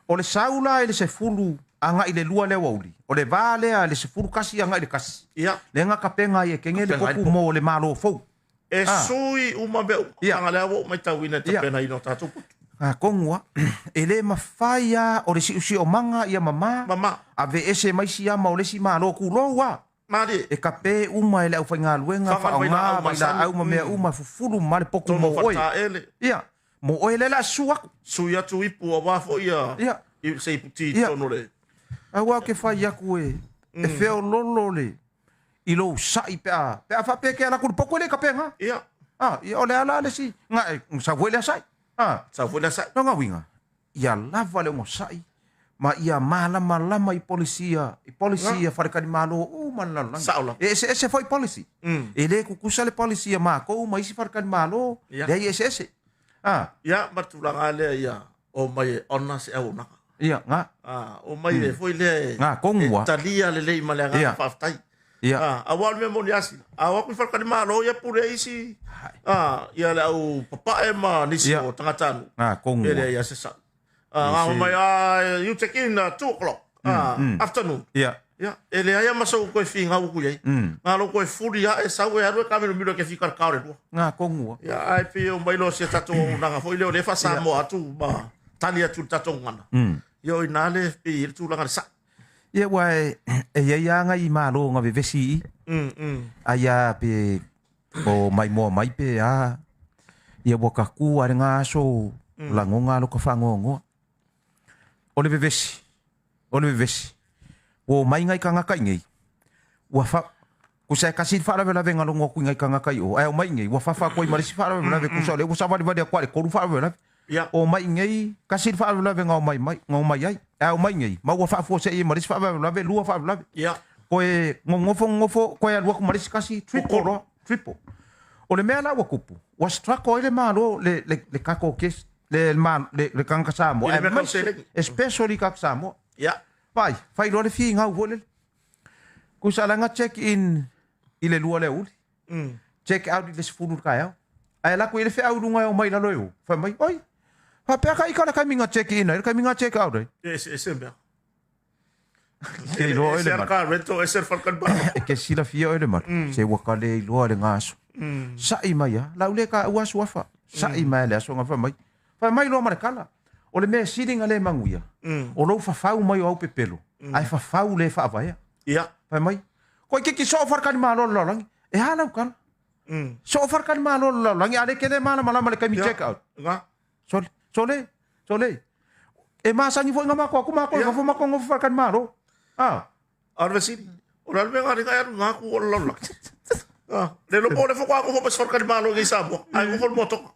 O le sau la i le 10 agai i le 2 i le aoauli, o le va lea i le 11 agai i le 1. Ia. Lea na tapena ai e Kege le potu mo le Malo fou. E sui uma mea uma. Ia. Leaga lea ua ou matauina i le tapenaina o tatou potu. Atonu lava, e le mafai lava o le siosiomaga ia mama, Mama. aveese mai si ama o le isi Malo, tulou lava. Malie. E kape uma e le aufaigaluega, Faga le faaaoga vailaau masani. vailaau ma mea uma, fufulu ma le potu Tonu mo oe. faletaele. Ia, mo oe lea o le a susu atu. Sui atu ipu aua foi ia Ia. i se iputi i Ia. totonu o le. Aua ou te fai atu e, e feololo le, i lou sa'i pe a, pe a faapea e te ala atu i le potu e le i kapega. Ia. Ah, ia, o le a la le isi, na, e, sau foi lea sa'i. Ah. Sau foi lea sa'i. Lona uiga, ia lava le onosai ma ia malamalama i polisia, i policy a faletalimalo uma le lalolagi. Sao lava. E eseese foi policy. E le tutusa le policy a matou ma isi faletalimalo, Ia. leai e eseese. Ah. Ia, ma le tulaga lea ia omai e honour se auaunaga. Ia, ga. Ah, omai e foi lea e Ga, tonu e lava. talia lelei ma le agaga Ia. faafetai. Ia. Ah, aua o le mea moni a sila. A o atu i faletalimalo ia pule ai isi, ah, ia le au papae ma nisi Ia. o tagatanuu. Ga, tonu E lava. leai a se sao. Ah, ga mai, ah, you check in at 2 o'clock, ah, afternoon. Ia. Ia, e leai a ma sou koe figau aku i ai. Ga lou koe fuli ae sau e alu e kamilomilo e ke fika i le kao le lua. Ga, tonu lava. Ia, ae pei o mai loa si a tatou auaunaga foi lea o lea e faa-Samoa atu ma tali atu i le tatou gagana. Ia o i ina le pei i le tulaga i le sa'i. Ia, ua e, e i ai lava nai malo na vevesi i i. Ai a pe o maimoa mai pe a. Ia ua taku a le ga aso lagoga lo ka faanoanoa. O le vevesi, o le vevesi. Ua omai nai tagata i nei. Ua fa kusa e kasi le faalavelave na logo atu i nai tagata i o. Ae omai i nei, ua fafa atu ai ma le isi faalavelave kusa o lea ua savalivali atu a i le 3 faalavelave. Ia. Omai i nei, kasi le faalavelave na omai mai, na omai ai. Ae omai i nei, ma ua faafuasei ai ma le isi faalavelave, lua faalavelave. Ia. Koe nonofo nonofo, koe alu atu ma le isi kasi, triple loa, triple. O le mea la ua tupu, ua struggle ai le Malo, le, le, le tatou guest, le, le, le, le tagata Samoa. I le mea tau Aemaise, seleni. especially tagata Samoa. Ia. Vai, fai loa le figau foi lele. Kusa laga check in i le 2 le aoauli. Check out i le 10 i le taeao. Ae alu atu i le feau i luga e omai i lalo e o. Fai mai, oi, faapea ka ika le taimi na check in ai, le taimi na check out ai. E eseese mea. Ke iloa oe Ese le le malu. car rental, ese le faletalimalo. E ke silafia oe le malu. Se ua ka le iloa le ga aso. Sa'i mai a, lau le ka ua aso afa. Sa'i mai le aso nga fai mai. Fai mai loa ma le kala. O le mea sili nga le manuia. O lou fafau mai o au pepelo. Ae fafau le faavaea. Ia. Fai mai. Koe kiki soo faletalimalo le lalolagi. E a lau kala. Soo faletalimalo le lalolagi. A le ke le malamalama le taimi Ia. check out. Ga. Sole, sole, sole. E masani foi nga mako aku mako Ia. nga fo mako ngo faletalimalo. Ah. A o le fesili, o le alu mea ngā ringa e alu ngā ku o le lalolagi. Ah, le lopo o le foko aku fo ma se faletalimalo i Samoa. Ai ngo fo le motoka.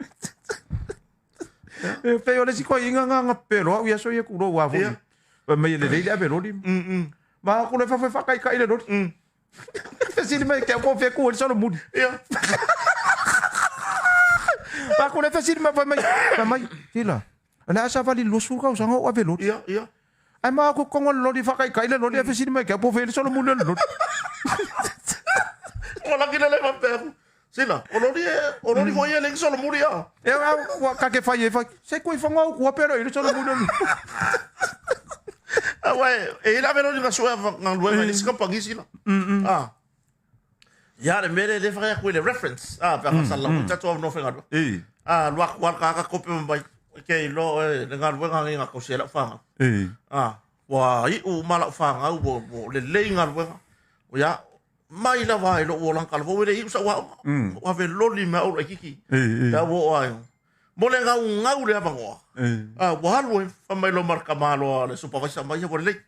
E pei o le isi koaiga ga ga pepelo au ia aso ia kulou a foi. Ia. Fai mai e lelei le ave loli. Ma aku le fafo e faakaikai le loli. Fesili mai ke au po o fea ku ai le solomuli. Ia. Ma aku le fesili mai fai mai, fai mai, sila. O le a savali i le 20 tausaga ou ave loli. Ia, ia. Ae ma aku kongo le loli faakaikai le loli ae fesili mai ke au po o fea le solomuli o le loli. O laki le le faapea aku. Sila, o loli e, o loli foi e le ki solomuli a. E au ua ka ke fai e fai, se kui whango au kua pera i le solomuli o le loli. Ah, uai, e i le ave loli nga sue nga luenga i le isi kampangi sila. Ah. Ia le mea lea e le fai aku i le reference. Ah, pe a faasalalau i tatou avanoa faigaluega. E. Ah, alu atu lava le tagata kope ma mai. Ke iloa oe le galuega lenei na tausi ai lau fanau. E. Ah, ua iu uma lau fanau, ua, ua lelei galuega. Ia, mai lava i lou olaga talavou e le iu sau aoga. Ua ave loli ma au laitiiti. E, e. Pe a ua oo ai. Mo le gaugau le avanoa. E. Ah, ua alu e fai mai loa ma le tama loa le supervisor mai ia ua lelei.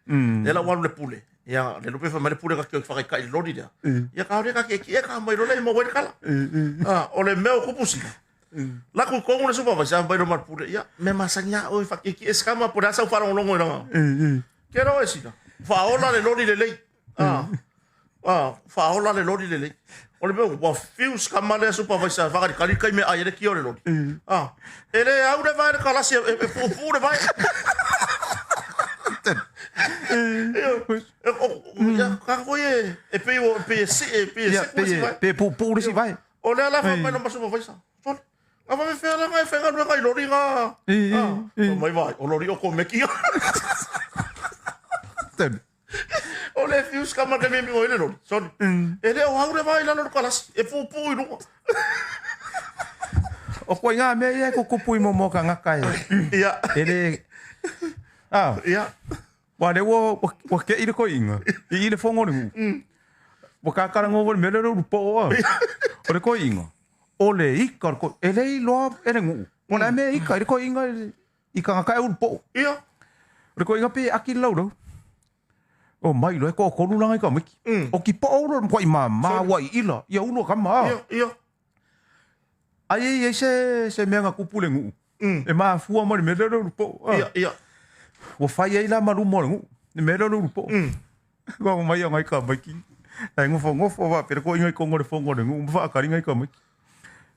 Lea la ua alu le pule. Ia, le lupe fai mai le pule ka ke whakaikai i le loli lea. Ia ka ore ka ke ki e ka mai loa le maua ai le kala. Ah, o le mea o kupu sila. La ku kongu le supervisor mai loa ma le pule. Ia, me masani a oe whakiki e skama po le asa u whalongolongo i ranga. Ke roa e sila. Whaola le loli lelei. Ah, ah, whaola le loli lelei. O le mea ua fuse kama lea supervisor whakalikali kai me ai le ki o le lori. Ah, e le au le vae le kalasi e puupuu le vae. Ka foi e e pei o pei e si e pei e Ia, se ku si pe vae. pe puupuu le isi vae. O lea la fa mai no supervisor. Sole. Nga fa fea la nga e whenga nui lori nga. Ah, mai vai, o lori o ko meki. Tonu. O le fuse ka marka mi o ile lori. Sorry. E le o haure vai lalo kalas e pupu i lunga. O koe ngā mea ia e kukupu i momo ka ngaka e. Ia. E le... Ah, Ia. wa le ua, ua, ua ke i le koiinga. I i le fongo le ngu. Ua kakara ngō wale mele uru po oa. O le koiinga. O le ika o le koi. E le i loa e le ngu. O le mea ika i le koiinga i i ka ngaka e uru po. Ia. O le koiinga pe aki lau lau. O mai loa e ko kolu langa i ka miki. O ki po uro mkwa i ma ma wa i ila. Ia ulo ka ma. Ia, ia. Ai ai ai se se mea nga kupu le ngu. E mafua mo le mea le uru po. Ah. Ia, ia. Ua fai ai la malumo le ngu. Le mea le uru po. Kua mai ngai ka maiki. Ai ngofo ngofo wa pere ko ingai kongo le fongo le ngu. Mwa akari ngai ka maiki.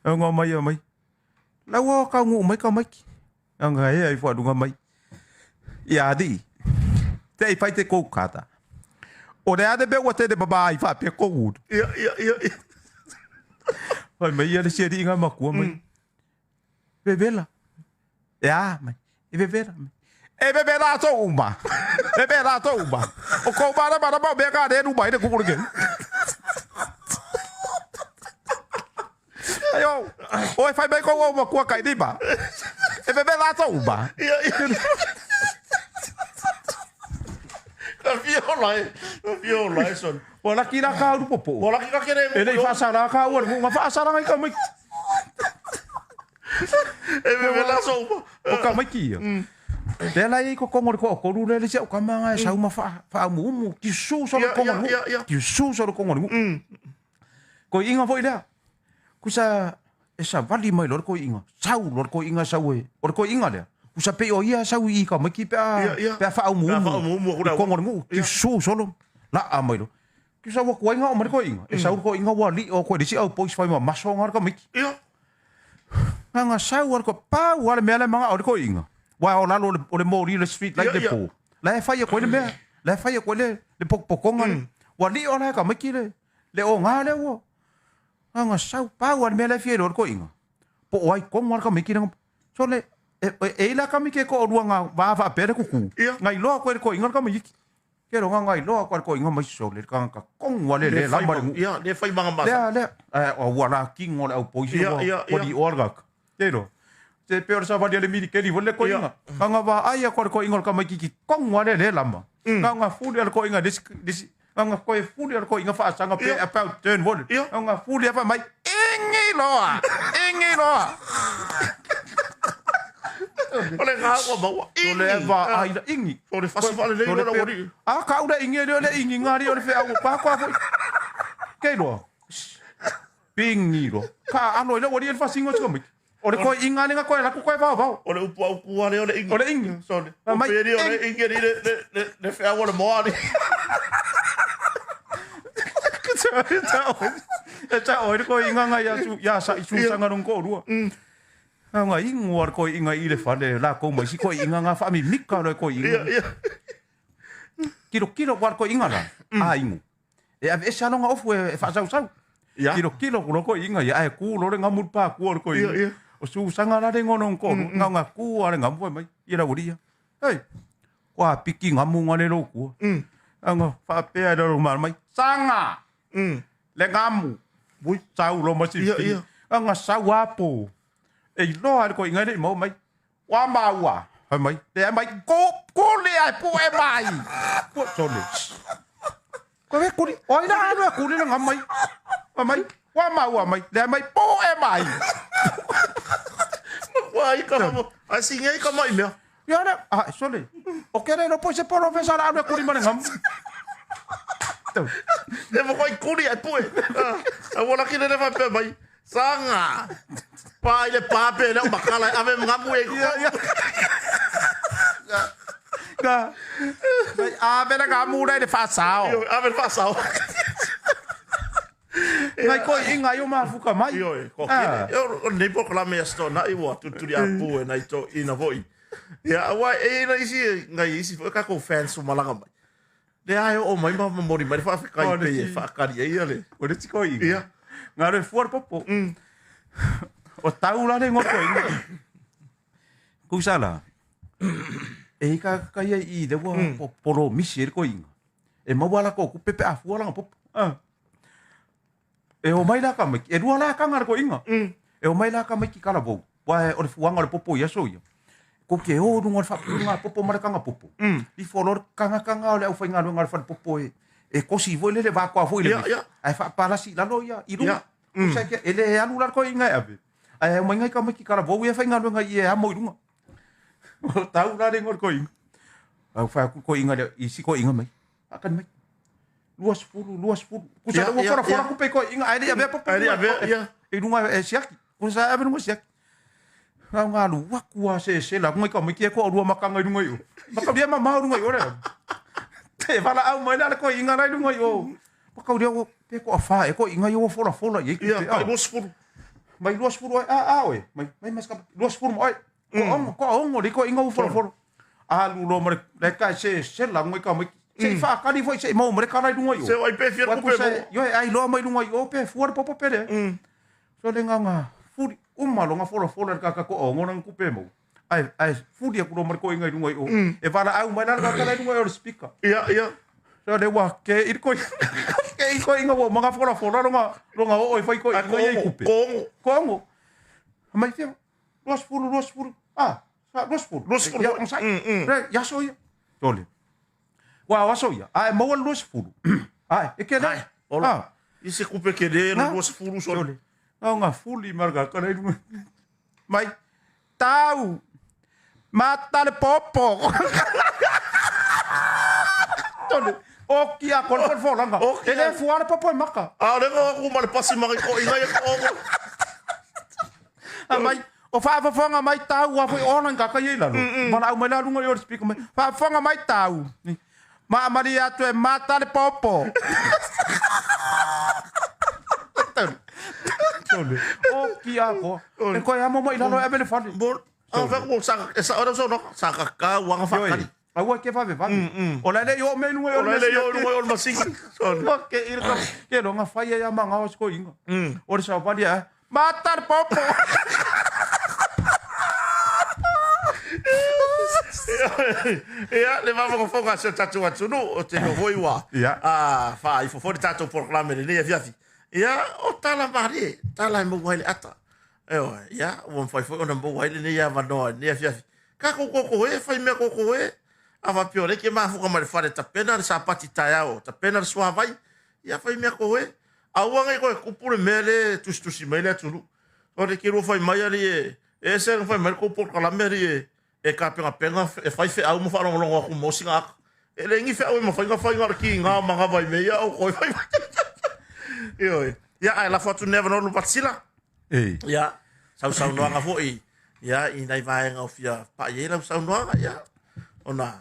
Ai ngā mai a mai. Lau ka ngu mai ka maiki. Anga e ai fua lunga mai. Ia di. Te i fai te kou kata. O le ade be ua te baba ai fa pe kou. Ia, ia, ia, ia. Fai mai ia le sia di ngā makua mai. Bebela. Ia mai. E bebela mai. E bebela tō uma. Bebela tō uma. O kou mara mara mau mea kā rēnu mai le kukuru ke. Ai o, o e whai mai kou o makua kai rima. E bebela tō uma. Ia, ia. Ka fia o lai. Ka fia o lai, son. Ua laki rā kā uru popo. O laki ka kere E lei whaasara kā ua, ngā whaasara ngai ka mai. E bebela so uma. O ka mai ki ia. Lea lai ko kongo le ko koru le le se o ka manga e sauma fa fa umu umu ki su so le Ia, kongo ia, le ia, ia. ki su so le kongo le Ko inga foi lea. Kusa e sa vali mai lo ko inga. Sau lo ko inga sau e. O le ko inga lea. Kusa pe o ia sau i ka mai ki pe Ia, ia. pe fa umu Pe umu. fa umu umu ku I kongo le ngu ki su so lo. La a mai lo. Ki sa wa ko inga o mai ko inga. E sau ko inga wa li o ko le si au pois fai ma maso ngar ka mai. Ia. Nga nga sau ar ko pau ale mea le manga o le ko inga. Wa o lalo o le- o le mori le street light Ia, le ia. po. La e whai e koe le mea. La e whai e koe le le pokonga le. Wa li o la e ka maiki le le o ngā le ua. Nga nga sau pau ale mea le fie le o le ko inga. Po o ai kongo ale ka maiki le. So le e e e ila ka maiki e ko o rua ngā vā wha pere kuku. Ia. Ngai loa koe le ko inga le ka maiki. Ke ro nga ngai loa koe le ko inga mai so le ka ka kongo ale le lama le ngu. Ia, le whai manga masa. Lea, lea. Eh, o ua la kingo le au poisi Ia, ua ia, ua ia. di orga. Te ro. Te pe ora sa vali le miri keri vole ko Ia. inga. Nga va ai a ko ko inga ka mai ki kong wa le le lama. Nga nga fuli al ko inga dis dis nga nga ko e fuli al ko inga fa sanga pe Ia. about turn vole. Ia. Nga nga fuli fa mai ingi loa. Ingi loa. O le ngā ua maua. O le va ai la ingi. O le fasi wale lei O le o la pe- wari. A ka ura ingi le le ingi ngari o le fe au pa kwa foi. Ke loa. Pingi loa. Ka ano ile wari el fasingo tiko mai. O le ko inga le nga ko la ku ko vao vao. O le upu au kua le o le ingi. O le ingi. Sorry. Ma O mai- peri o le ingi ni le le le le whea o le moa ni. E ta o le ko inga nga ya su ya sa isu sanga rong ko rua. Nga nga ingo ar ko inga i le fale la ko mai si ko inga nga fa mi mika le ko Ia, inga. ia. Kilo kilo war ko inga la. A ingo. E ave ese alonga ofu e fa sau sau. Ia. Kilo kilo ko ko inga ya e ku lo le ngamu pa ku o ko Ia, inga. ia. O su sanga la le ngono ko nga nga ku ale ngamu mai i la uria. Ei. Kwa piki ngamu nga le lo ku. Anga fa pe ale lo mai. Sanga. Le ngamu. Bui sau lo ma si. Ia, ia. Anga sau apo. E loa le ko inga le mo mai. Wa maua. Hai mai. Le mai ko ko le ai po e mai. Po sole. Ko ve kuri. Oi la alo kuri le ngamai. Wa mai. Wa maua mai. Le mai po e mai. Wa i ka mo. Ai singa i ka mai mea. Ia le ah sole. O kere no po se poro fe sala alo kuri ma le ngam. Tau. E mo koi kuri ai pue. A wala ki le wha pe mai. Sanga. Pa i le pape le o makala ave ngamu e. Ia ia. Ka. Mai a vela ngamu le fa sao. Ave wha sao. Ngai toeaiina ai o mafuta mai. Ioe, ko kele. O lenei polokalame i Aso Toonai ua tulituliapu e nai toeaiina foi. Ia, aua e i ai nai isi, nai isi foi tatou fans ua malaga mai. Lea e oo mai ma momoli mai le faafetai pei e faatali ai le. O le isi toeaina. Ia. Na le fua le popo. O tau la le igoa toeaina. Tusa la, e i ka ia i le ua polomisi ai le toeaina. E maua latou tupe pe a fua lana popo. E o mai la tamaiti, e lua la taga a le toeaina. E o mai la tamaiti i Talavou, aua o le fuaga o le popo i aso ia. Tou te o i luga o le faapitoga a popo ma le taga popo. Ifo loa le tagataga o le aufaigaluega a le falepopo e e kosi foi lele vatoa foi le mea, ae faapalasi i lalo ia i luga. E le alu la le toeaina e ave, ae omai nai tamaiti Talavou ia e faigaluega i i e amo i luga. O tau la le igoa o le toeaina. Ae ua fai atu le toeaina lea i si toeaina mai, faatali mai. 20, 20. Tusa ua folafola tupe i toeaiina ae le i avea popo i luga i luga e siaki. Tusa e ave i luga e siaki. Na ona alu atu lava sesela atu nai tamaiti ia e toalua mataga i luga i o. Mataulia e mamao i luga i o le Te valaau mai la le toeaina la i luga i o. Mataulia ua pe toafa ea toeaiina ia ua folafola i ai tupe. Ia, tai 20. Mai 20 oe, a, a oe, mai, mai ma 20 ma oe. Toaono, toaono le toeaiina ua folafola. Alu loa ma le, le tae sesela atu nai tamaiti. Se i faatali foi se i maua mai le tala i luga i o. Se ai pe fia tupe mo. Ioe, ai loa mai luga i o pe fua le popo pe leai. So le gaga fuli uma loa folafola le tagata toaono lana tupe e maua. Ae, ae fuli atu loa ma le toeaina i luga i o. E valaau mai la le tagata la i luga i o le speaker. Ia, ia. So le ua ke i le toeaina. Ke i toeaina ua uma ona folafola lona, lona oo e fai toeaina ia i tupe. Ko Ko Mai fia, 20, 20, ah, 20. 20. Ia, onosai. Re, i aso ia. Tole. Ua o aso ia, ae maua le 20. Ae, e kele. Ae, olo. Ah. I se kupe kele le Ah. 20 sole. Tole. Na nga fuli marga kala i lunga. Mai, tau, mata le popo. Tole. O ki a kol kol folanga. Oki E le a. fua le popo e maka. A o le nga ku ma le pasi ma ko inga ia ko ongo. A mai, o faafofoga mai tau a foi ona ka kai lalo. Valaau mai la lunga i o le speaker mai. Faafofoga mai tau. Maamalie atu e mata le popo. Tole. O ki a koa. E koe amo mai lalo e ave le fale. Bol. A fa ko sa e sa ora so no sa ka ka wanga fa kali. Aua ke vave vave. O la le i o me lunga i o O le le le yo masigi. lunga i o le masigi. Sole. O ke i ka ke longa fai ia manga o sko inga. O le savali a mata le popo. Ia, le faafogafoga a si o tatou atunuu, o te iloa foi ua Ia. faaifo foi le tatou polokalame i lenei afiafi. Ia, o tala malie, tala e maua ai le ata. Ioe, ia, ua mafai foi ona maua ai lenei avanoa i lenei afiafi. Tatou koko e, fai mea koko e, a faapea o lea e te mafuka mai le fale, tapena le sapati taeao, tapena le suavai, ia fai mea koko e. Aua ne i toe tupu le mea lea e tusitusi mai le atunuu. O le te lua fai mai alii e, e ese ona fai mai le tou polokalame alii e, e tapenapena e fai feau ma faalogologo atu mo sina ata. E leai ni feau e mafai ona fai na o le kiga o manava i mea ia o toe fai mai. Ioe. Ia, ae lafo atu lenei avanoa Lupatisila. Ei. Ia, sausaunoaga foi ia i nai vaega o fia pai ai lau saunoaga, ia, ona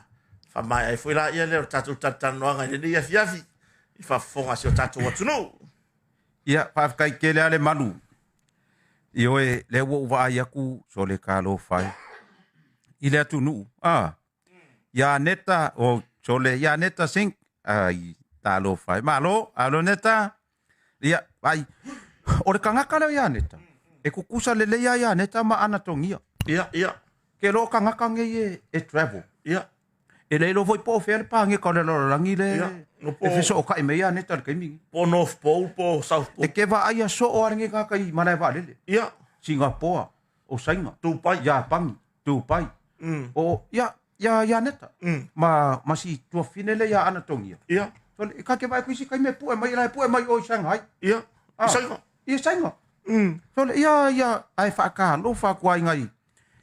faamaea ai foi la ia lea o le tatou talatalanoaga i lenei afiafi i faafofoga a si o tatou atunuu. Ia, faafetai tele lava le malu. Ioe, lea ua ou vaai atu sole talofa e i le atunuu. Ah, ia Neta, o sole ia Neta Sink, ai talofa e. Malo, alo Neta. Ia, ai, o le tagata lea ia Neta, e tutusa lelei lava ia Neta ma Anatogia. Ia, ia. Ke lo tagata nei e, e travel. Ia. E le iloa foi po o fea le pāgeka o le lalolagi le Ia, no po e fesootai mai ia Neta i le taimi lenei. Po North Pole, po South Pole. E ke vaaia soo lava lenei tagata i malae vaalele. Ia. Singapoa, o Saina, Dubai, Iapani, Dubai. O, ia, ia, ia Neta. Ma, ma si tuafine le ia Anatogia. Ia. So, e ka te vaai ku isi taimi e pue mai, la e pue mai o i Shanghai. Ia. Ah. I Saina. I Saina. So, le, ia, ia, ae faakalofa atu ai ngai.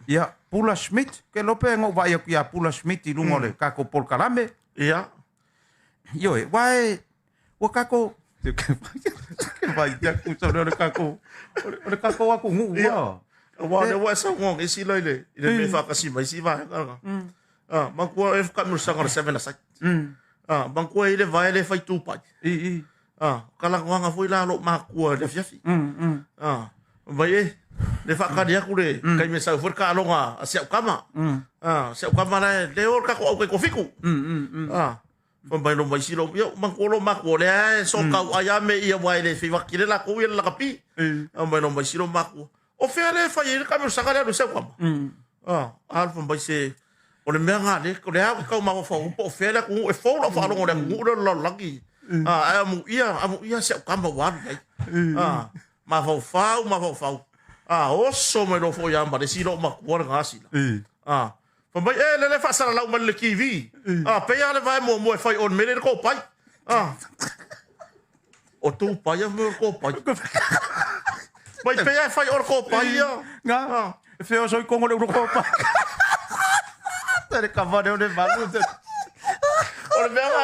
Ia, Pula Smith, ke lope e ngou vaai atu ia Pula Smith i lunga o le kako polokalame. Ia. Ioe, wae, ua kako, ke vai ia ku sa o le kako, o le kako aku nuu Ia. ua. Aua o lea ua e saunoa nisi la i le i le mea e faakasi mai isi vaega lena. Ah, manatua e whakamurusaga o le seven aside. Ah, manatua e i le vae le e fai tupai. I, i. Kalagoaga foi la lou matua i le afiafi. Mai e, le faakali atu le taimi e sau foi le taaloga a si au tama. Si au tama la e le o le tatou au taitoafitu. Fai mai lo mai isi lo, ia manatua lo matua lea e sootau ai lava mea ia aua e le feivati le latou ia le lakapi. Fai mai lo mai isi lo matua, o fea le fai ai le taamilosaga lea alu e si au tama. Alu fai mai se, o le mea lena lea, o lea ou te tau mafaufau po o fea le atunuu, e fou lau faalogo i le atunuu lea o le lalolagi. Ae amuia, amuia si au tama ua alu i ai. Mafaufau, mafaufau, oso mai loa foi lava ma le isi loomatua lena sila. Fai mai, e lele faasalalau mai le TV. Pei lava le vae muamua e fai o le mea lea i le kopai. O tupai a mea o le kopai. Mai pei lava e fai o le kopai ia. Nga, e fea o soi kongo le uro kopai. Tere kavane o le malu. O le mea nga,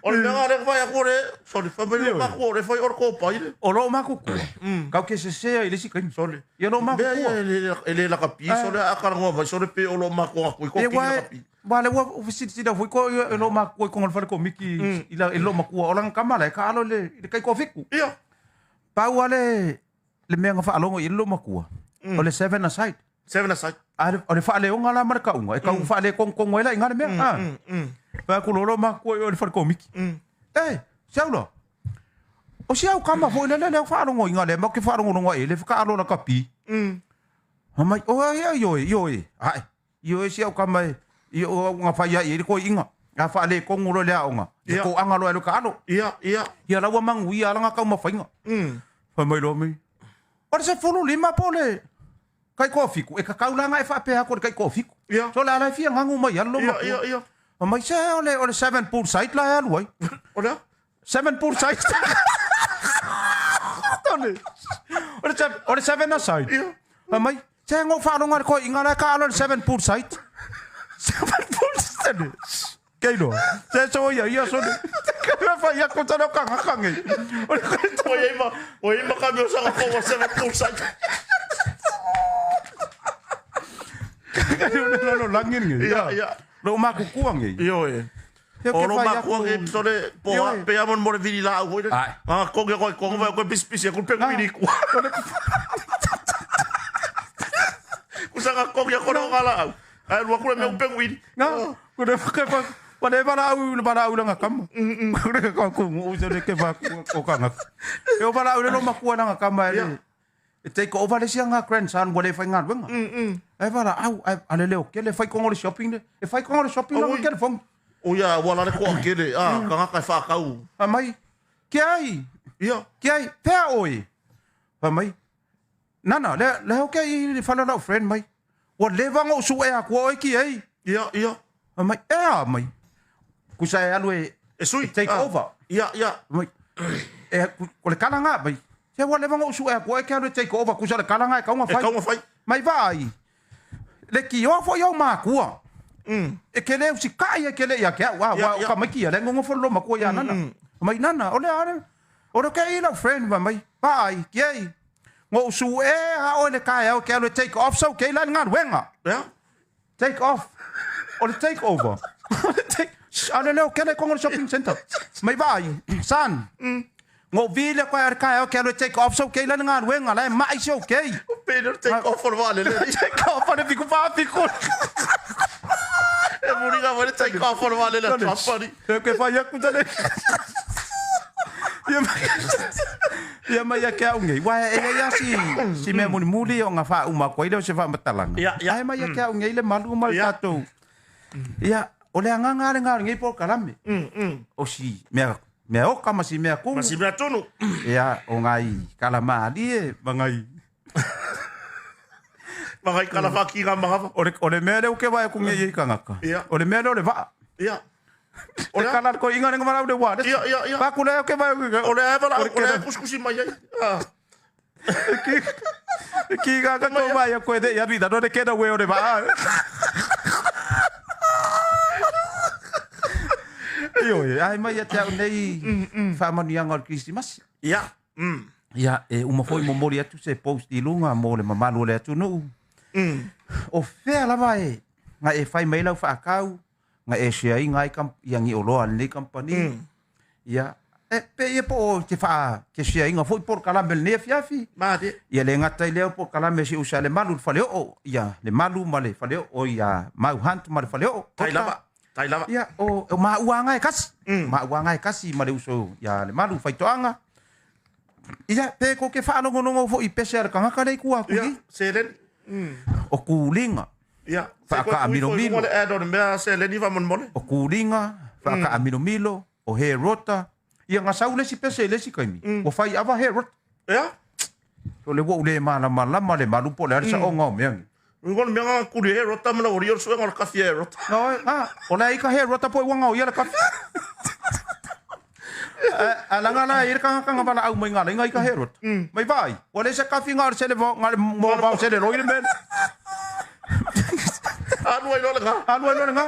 o le mea nga le fai aku le, sorry, fai mai le maku o le fai o le kopai le. O loo makukua. Kau ke sesea i le isi kaimi. Sorry. Ia loo Mea makukua. ia e le lakapi, sorry, a kalangoa mai, sorry, pe o loo makua aku i ko E kini wa lakapi. wa le ua fesilisili foi ko e loo makua i kongo le fale komiki i la e loo makua o langa kama la e kaalo le le kai kofiku. Ia. Pau ale le mea nga faalogo i le loo makua. O le seven aside. Seven aside. A o le faaleoga la ma le kauga e kau faalekongokongo ai la i nga le mea. Ah. Pa ku lolo makua i o le fale komiki. E, siau O si au kama foi le le le faalogo i nga le ma ke faalogologo ai le whakaalo la kapi. Mai, o ai ai oi, oi. Ai, oi si au kama e, i o nga whai ai e le koi inga. Nga whaale kongo lo le aonga. Ia ko anga lo e lo ka alo. Ia, ia. Ia laua mangu ia alanga kau mawhainga. Whai mai lo mai. O le se fulu lima po le kai kofiku. E kakau langa e whaapea ko le kai kofiku. Ia. So le ala e fia ngangu mai alo Ia, makua. ia, ia. O mai se o le seven pool site la e alu ai. O lea? Seven pool site. Tone. O le seven, o le seven aside. Ia. A mai, se ngō whaalonga le koi inga la ka alo le seven pool site. Seven pool site. Kei loa. Se so ia, ia so. Ka whai ia kota leo kanga kange. O le O ia ima, o ia ima kami o sanga kowa seven pool site. kai o le lalo langin nge. Ia, ia. Lo makukua nge. Io e. Ia O ke lo whai makua aku- ke sole po Io a e. pe amon mo le vili la au foi le. Ai. Ah, konge koi konge vai koi pisi pisi ku pe vili ku. Ku sanga konge ko no ngala au. Ai lua ku le me pe vili. Nga, ko le whakapa, wa le wala au, le wala au langa kama. Ko le ka ku ngu se le ke wha o kanga. E o wala au le lo makua langa kama e le. E te ko over le sia ngā grandson wa le whai ngā wenga. E wala au, a le leo, ke le whai kongo le shopping le. E whai kongo le shopping Oh, la ui. ke le fong. O ia wala le ko akele. Ah, kanga kai whakau. A mai, ke ai, Ia. ke ai, pea oi. A mai, nana, le, le hau ke i le whala lau friend mai. Wa le wanga o su e a kua oi ki ei. Ia, ia. A mai, e a mai. Kusa e alu e, E sui. take Ah. over. Ia, ia. Mai, e, ko le kalanga mai. Se wa le wanga o su e a kua e ke alu e take over. Kusa le kalanga e kaunga E whai. kaunga whai. Mai vai. Le ki oa fo iau mākua. E ke le usi kai e ke le ia ke au. Wa, Ia, wa, ia. o ka mai ki ia le ngongo fo lo makua ia nana. Mai nana, o le ane. O le ke i lau friend wa mai. Vai, ki ei. Ngo usu e ha o le kai au ke alu e take off so ke la ngā wenga. Ia. Take off. O le take over. O le take. A le leo ke le kongo le shopping center. Mai vai, san. Ngo vile koe ar kai au ke alu e take off so ke la ngā wenga la e mai so ke. O pe le take off o le wale le. Take off o le fiku wha fiku. E muri ngā wale take off o le wale le trapani. E ke whai aku tane. Ia mai ia mai ia ke au ngei. Wa e ia si si mea muli muli o ngā wha uma koe leo se wha matalanga. Ia, ia. Ai mai ia ke au ngei le malu ma le Ia. tātou. Ia, o le anganga le ngā ngei po kalame. O si mea mea oka ma si mea kungu. Ma si mea tonu. Ia, o ngai kalamali e ma ngai. Ma ngai kala whaki ngā mahawa. O le mea leo ke wai ku ngei i kangaka. Ia. O le mea leo le waa. Ia. O le kala ko inga nga marau le wa. Ia, ia, ia. Pa ku leo ke wai ku. O le ai wala, O le o le ai kena- kuskusi mai ai. Ah. Ki ga ka ko mai ko de ya vida no de kena we o de ba. Io e ai mai te au nei whaamanuiaga o le Krisimasi. Ia. Ia e uma foi momoli atu se post i luga mo le mamalu o le atunuu. O fea lava e nga e fai mai lau faakau nga e share ai ngai kam ia ngi oloa lenei company. Ia E pe ia po o te wha te siainga foi polokalame o lenei afiafi. Malie. Ia le gata i lea o polokalame si usa le malu le faleoo, ia le malu ma le faleoo, ia Mau Hunt ma le faleoo. Tai lava, tai lava. Ia, o maua aga e kasi. Maua aga e kasi ma le uso ia le malu faitoaga. Ia, pe ko ke faalogologo foi i pese a le tagata lea i tua atu Ia, nei. seleni. O kuliga. Ia, Faakaamilomilo. Le add on mea seleni faamolemole. O kuliga, faakaamilomilo, o herota. Ia gasau le isi pese i le isi taimi, ua fai ava herota. Ia. O le ua ou le malamalama le malu po o le a le saoga o mea nei. Ua le mea nga kuli herota ma la ori o le suega o le kafi herota. No, ah, o le aika herota po i wanga o ia le kafi. A langa la i le kanga kanga wala au mai ngā lenga i ka herota. Mai vai, o le se kafi ngā le sele vao, ngā le mō vao sele roi le mele. Alu ai loa le ngā. Alu ai loa le ngā.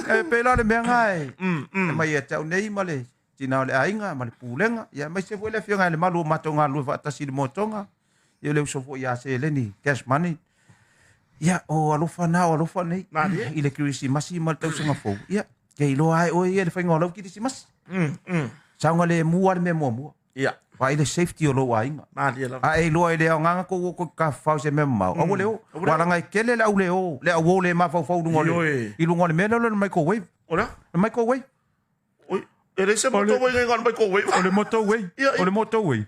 E pēlā le mea ngā e. E mai e te au nei ma le tina o le aiga ma le pulega. Ia mai se foi le afioga i le malu o matou galulue faatasi i le motoga. Ia le uso foi ia seleni, cash money. Ia, o alofa na o alofa nei. Malie. I le kirisimasi ma le tausaga fou. Ia, ke iloa ai oe ia le faiga o lau kirisimasi. Saoga le mua le mea muamua. Ia. Vaai le safety o lou aiga. Malie lava. A e iloa i le aogaga kou o koe tafafao i se mea mamao. Aua le o. Ua laga e tele le au le o, le au o le mafaufau i luga o le, Ioe. i luga o le mea lea o le microwave. O lea? Le microwave. Oi, e leai se motorway ngai ngā microwave. O le motorway. Ia, ia. O le motorway.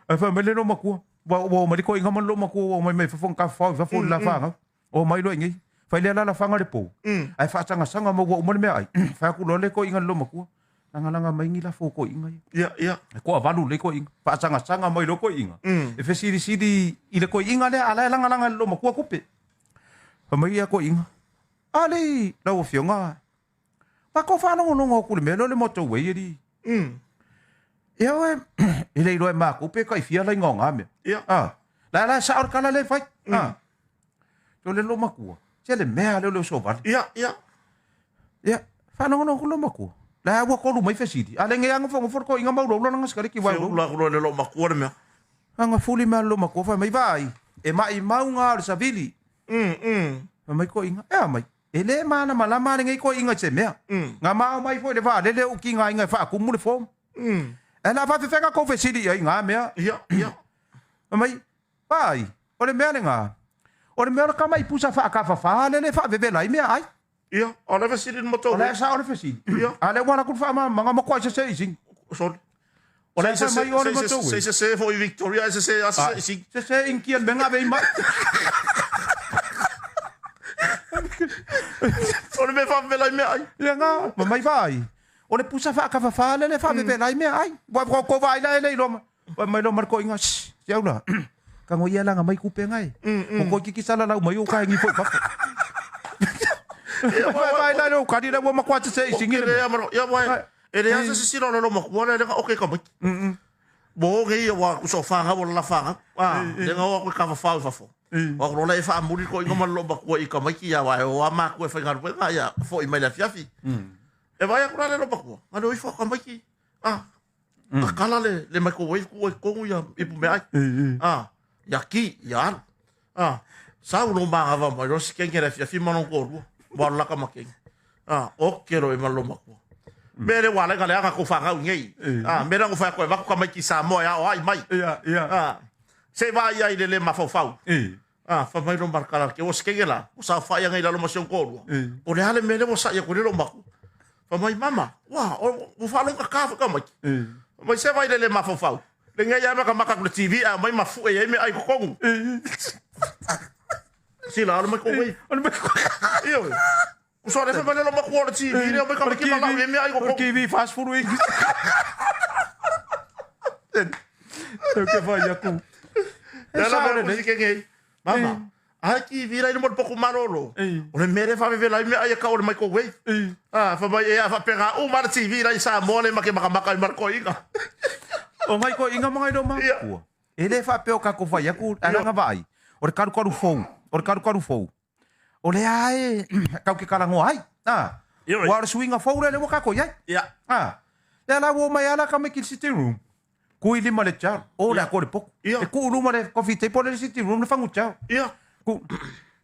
Ae fai mai le loo matua. Ua ua o mai le toeaiga ma le loo matua ua o mai mai fafo na tafafao i fafo i le lafagau. O mai loa i inei. Fai lea la lafaga le pou. Ae faasagasagama ua uma le meaai. Fai atu loa le toeaiga i le loo matua. Lagalaga mai ni lafo o toeaiga ia. Ia, ia. E toavalu lelei toeaiga. Faasagasaga mai loa toeaiga. E fesilisili i le toeaiga lea a la e lagalaga e le loo matua tupe. Fai mai ia toeaiga. A lei lau afioga. Matou faalogologo atu i le mea lea o le motorway alii. Ia oe, e le iloa e matou pe taifia laina o na mea. Ia. Ah, la la sao le tala lea e fai. Ah. O le loomatua, se le mea lea o le osovale. Ia, ia. Ia, faalogologo atu le loomatua. La ua tolu mai fesili. A le ngea nofonofo le toeaiga ma ulaula lana sikareti Se uae ulaula. ula aku loa le loomatua le mea. Aga fuli mai le loomatua fai mai vaai. E maimau ngā o le savili. Fai mai toeaiga, e a mai. E le malamalama lenei toeaiga i se mea. Nga mao mai foi le vaalele o kigaina e faakumu le form. E la faafefea kou fesili i ai ngā mea. Ia, ia. Fai mai, vaai, o le mea lena. O le mea o le tama i pusa faakafafā lele e faavevela ai meaai. Ia, o le fesili le O motorway. le sao o le fesili. Ia. A lea ua alu atu le faamalamalamaga ma kuai sese i sini. Sorry. O le fai mai o le motorway. Se se se foi Victoria, se se se se se. Sese inkia le mea ngave i mai. O le mea faavevela ai meaai. Ia ngā, ma mai vaai. O le pusa faakafafā lele e faavevela ai meaai. Ua ua kou vaai la e le iloa ma. Fai mai loa ma le toeaiga, shh, se au la. Kago ia langa mai kupe ngai. O koe kiki sala lau mai o kaingi foi fafo. Vai vai la le kadi la ua makuā sese i singi le Le mea. ia maro, ia wai. E le asa sisi lo lo makua le lenga oke ka mai. Mo nge ia wa ku so whanga wa la whanga. Ah, lenga o ku ka whawhau fafo. O ku lola e whaamuri ko inga ma lo makua i ka mai ki ia wai o a maku e whainga rupenga ia fo i mai le afiafi. E vai aku la le lo makua. Ngā le oifo ka mai ki. Ah, ka kala le le microwave ku e kongu ia ipu me ai. Ah, ia ki, ia alu. Ah, sau lo maga mai ro sikenge le afiafi ma no ko rua. Wa la ka makenge. Ah, o ke ro e ma lo makua. Me le wala le anga ko whangau ngei. Ah, me rango whai koe vaku ka mai ki Samoa ia o ai mai. Ia, ia. Ah, se vai ai le le mafaufau. Ah, fa mai lo markala ke o sikenge la. O sa whai ngai lalo ma ko rua. O le hale me le o sa ia ko le lo maku. Fa mai mama, wa o o whalonga ka ka mai. Mai se vai le le mafaufau. Le ngai ia maka maka ku le TV a mai mafu e ai me ai ko kongu. Si la lo mai ko wei. O le mea Io. Ku so le fa mai le lo maku o le TV le mai ka mai ki mala me ai ko O le kongu. TV fast food week. Tau ke whai aku. E E la sao mea le ku nei. sikenge. Mama, a ki vira i le mo le poku malolo. O le mere faavevela ai mea ai e kau o le microwave. Ah, fa mai e a faapega uma le TV la i Samoa le make makamaka i markoiga. O ngai ko inga mangai lo makua. E le faapea o kako whai aku, a langa vaai. O le karukaru fou. O le karukaru fou. O le ae, kau ke karangoa ai. Ah. Ia Ua o le suiga fou le le ua kako iai. Ia. Ah. Le ala ua mai ala ka mai ki le sitting room. Kui lima le chao. O le ako le poku. Ia. E ku luma le coffee table le sitting room le fangu chao. Ia. Ku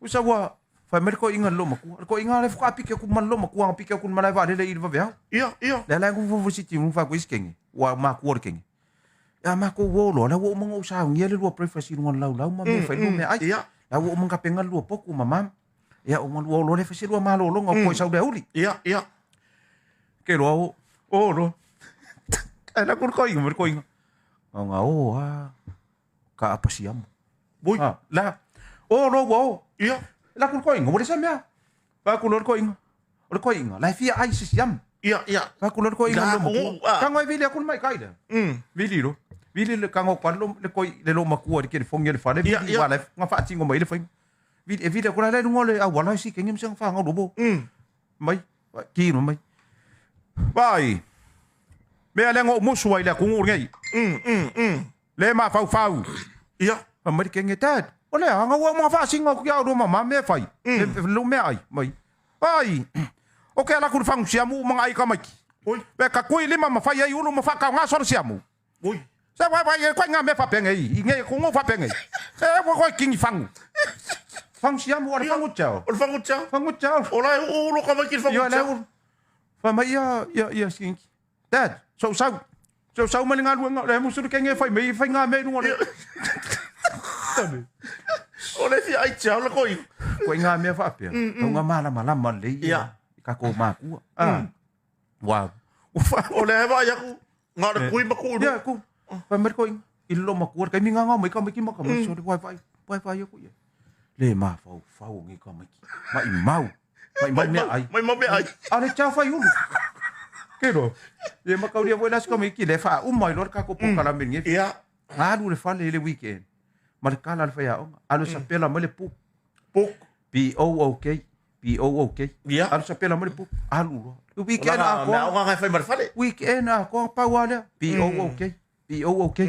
usa ua Fai mai le toeaina i le loomatua. Le toeaina lea faatoa piki atu ma le loomatua na piki atu i le malae vaalele i le vaveao. Ia, ia. Lea la e nofo sitting room fai atu ai si kene, ua matua le kene. Ia matou o loa, la ua uma ona ou saunia le lua breakfast i luga o le laulau ma mea e fai lua meaai. Ia. La ua uma ona tapena le lua potu ma mama. Ia uma lua o loa lea fai se lua malologa o toe sau le aoauli. Ia, ia. Ke loa o, o loa. Ae la ku le toeaina ma le toeaina. Nga o a ka apa siamu. Ui. Ah, la. O loa ua o. Ia. La ku le toeaina, ua le sa mea. Fa ku loa le toeaina. O le toeaina, la e fia ai se siamu. Ia, ia. Fa ku loa le toeaina La, le matua. u, ah. Tago e vili aku le maikai lea. Vili lo. Vili le kago kwa lo le koi le lo makua le telefonia le fale. Ia, Vili ia. wa le nga whaatingo mai le whainga. Vili e vili aku la le lunga le au wala si kengi msanga whaanga lobo. Mai. Kino mai. Vai. Mea le ngo musu ai le kungu ngai. Le ma fau fau. Ia. Fa mai kenge dad. O le anga ua mga whaasinga ku iau ma ma mea whai. Le lo mea ai. Mai. Ai. O ke ala ku le whangu siamu mga ai ka maiki. Oi. Pe ka kui lima ma whai ai ulu ma whakau ngā soro siamu. Oi. Se wai wai e koe ngā mea whapenge i. I ngai ko ngō whapenge. Se e koe kingi whangu. Whangu siamu o le whangu chao. O le whangu chao. Whangu chao. O la e uu lo ka mai ki le whangu Ia le chao. ulu. Whai mai ia ia ia sinki. Dad, so sau. So sau mai ngā luenga. Le musuru kenge whai mei whai ngā mea runga le. Tane. O le fia ai chao le koi. Koe ngā mea whapea. Tau ngā malama lama le ia. Ia. I ka kō mākua. Ah. Wow. O le hewa ai aku. Ngā le kui ma ku Ia, ku. Whai mai koe. I lo makua. Kai mi ngā ngā mai ka mai ki maka mai. So le wai wai. Wai wai aku ia. Le ma fau fau ngi ka mai ki. Ma i mau. Ma i mau mea ai. Mai mau mea ai. A le chao whai ulu. Ke ro. Le makauria voi las ka mai ki le wha umai lo ka ko pokala me ngi. Ia. Alu le fale i le weekend. Ma le kala le whai aonga. Alu sapela mai le puk. Puk. P-O-O-K. P-O-O-K. Ia. Alu sapela mai le puk. Alu loa. Le weekend Langa a mea koa. o ngā whai mara whale. Weekend a koa pau lea. P-O-O-K. P-O-O-K.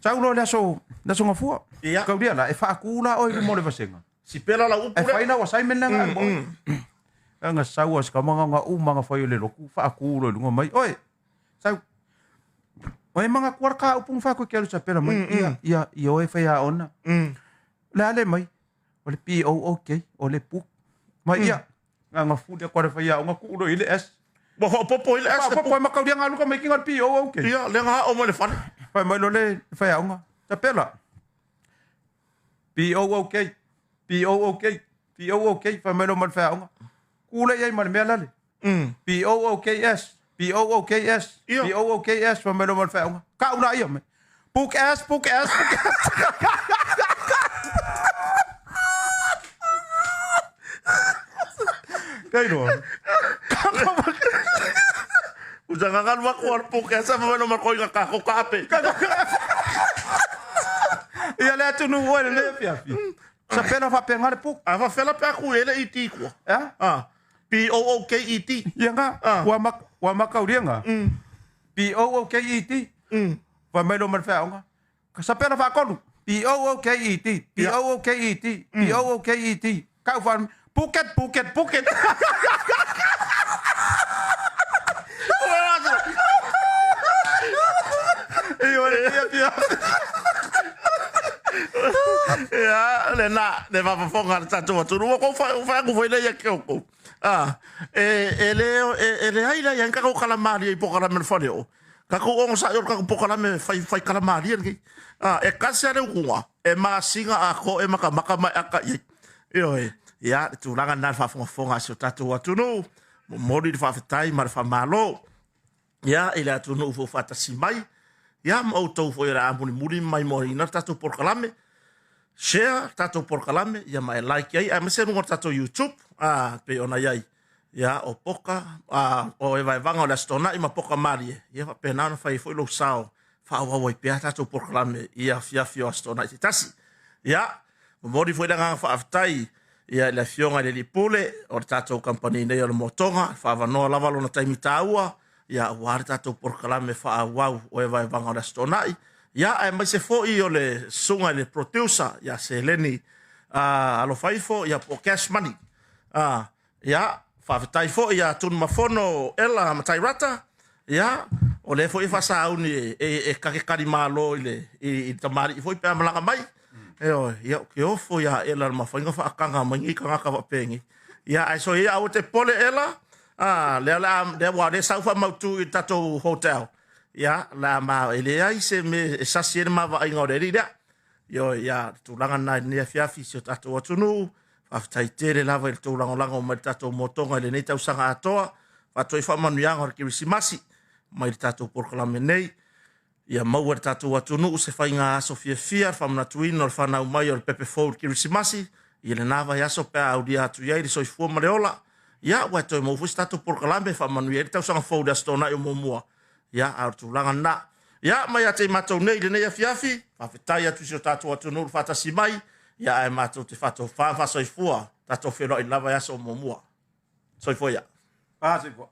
Sau loa le aso, le aso ngafua. Ia. Kauria la, e whaakū la oi mo le vasenga. Si pela la upu E lea. whai lau assignment langa mm, mm. Anga sau as kamanga nga umanga whai o le loku, whaakū lo lunga mai. Oi, sau. Oi manga kuara ka upunga whaku ke alu sapela mai. Ia, ia, ia oe whai a ona. Le ale mai. O le P-O-O-K, o le puk. Mai ia. Nga nga fu le kuara whai a onga ku lo i le S. Wa ho'opopo i le S le Wha puk. makauria ngā luka mai ki ngā P-O-O-K. Ia, le ngā o mai le whale. Whai mai lo le whai aonga. Tapela. P-O-O-K. P-O-O-K. P-O-O-K. Whai mai lo mai le whai aonga. Kule iai ma le mea lale. P-O-O-K-S. P-O-O-K-S. Ia. P-O-O-K-S. Whai mai lo mai le whai aonga. Ka ula ia me. Book S, book S, book S. Kai roa. Usa ngā ngalu aku ar puk e sa mai lo mai koi ngā kako ka ape. Ia le atu nu oe le le fiafi. Sa pena whapenga le puk. A whawhela pe aku e le i ti kua. Eh? Ah. P-O-O-K-E-T. Ia ngā, Ah. ua, mak, ua makauria ngā. P-O-O-K-E-T. Whai mai lo mai whaonga. Ka sapena whakonu. P-O-O-K-E-T. P-O-O-K-E-T. P-O-O-K-E-T. Kau whan. Phuket, Phuket, Phuket. Ei ole, pia, pia. Ia, le na, le wafafonga le tātou atunu. Ua kou whai, whai aku whai lei a ke oko. Ah, e, e le, e, e le ai lai ang kako kalamaria i pokalame le whare o. Kako ongo sa i o kako pokalame whai, whai kalamaria ngi. Ah, e kasi ale ukunga, e masinga a ko e maka maka mai aka i. Io e, ia, le tūlanga nā le whafongafonga si o tātou atunu. Momori le whawhetai ma le whamalo. Ia, i le atunu ufo whatasi mai. Ia, ma outou foi ra amuni muri mai mo ina tātou porokalame. Share tātou porokalame, ia ma e like ai. A mese runga o tātou YouTube, a, pe ona iai. Ia, o poka, a, o e vaevaga o le Aso Toonai ma poka malie. Ia, faapena ona fai ai foi lou sao, faaauau ai pea tātou porokalame i afiafi o Aso Toonai setasi. Ia, momoli foi le agaga faafetai, ia i le afioga i le alii pule o le tātou kamupani nei o le Motoga, faavanoa lava lona taimi tāua, ia auā le tātou porokalame faaauau o e vaevaga o le Aso Toonai. Ia, aemaise foʻi o le susuga i le producer ia Seleni a Alofaifo, ia po o Cash Money. A, ia, faafetai foʻi iā Tunumafono Ela Matairata, ia, o lea foʻi e faasauni e, e, e kakekali malo i le, i, i le tamalii foi pe a malaga mai. Ioe, ia ou te ofo ia Ela i le mafai ona faataga mai nei tagata faapenei. Ia, ae soia ia aua te popole Ela, a, lea o le a, lea ua lea sa ou faamautu i le tatou hotel. Ia, o le a ma, e leai se mea e sasi ai le ma vaaiga o le alii lea. Ioe, ia, le tulaga lena i lenei afiafi i si o tatou atunuu. Faafetai tele lava i le tou lagolago mai i le tatou motoga i lenei tausaga atoa. Faatoai faamanuiaga o le Kerisimasi mai le tatou polokalame nei. Ia maua e le tatou atunuu se faiga aso fiafia, le faamanatuina o le fanau mai o le pepe fou i le Kerisimasi i lena vaiaso pe a aulia atu i ai le soifua ma le ola. Ia, ua toe maua foi se tatou polokalame e faamanuia ai le tausaga fou i le Aso Toonai o muamua. Ia, a o le tulaga lena. Ia, ma ia te i matou nei i lenei afiafi, faafetai atu i si o tatou atunuu le faatasi mai, ia ae matou te faatofa ma faasoifua, tatou feiloai lava i aso o muamua. Soifua ia. Soifua.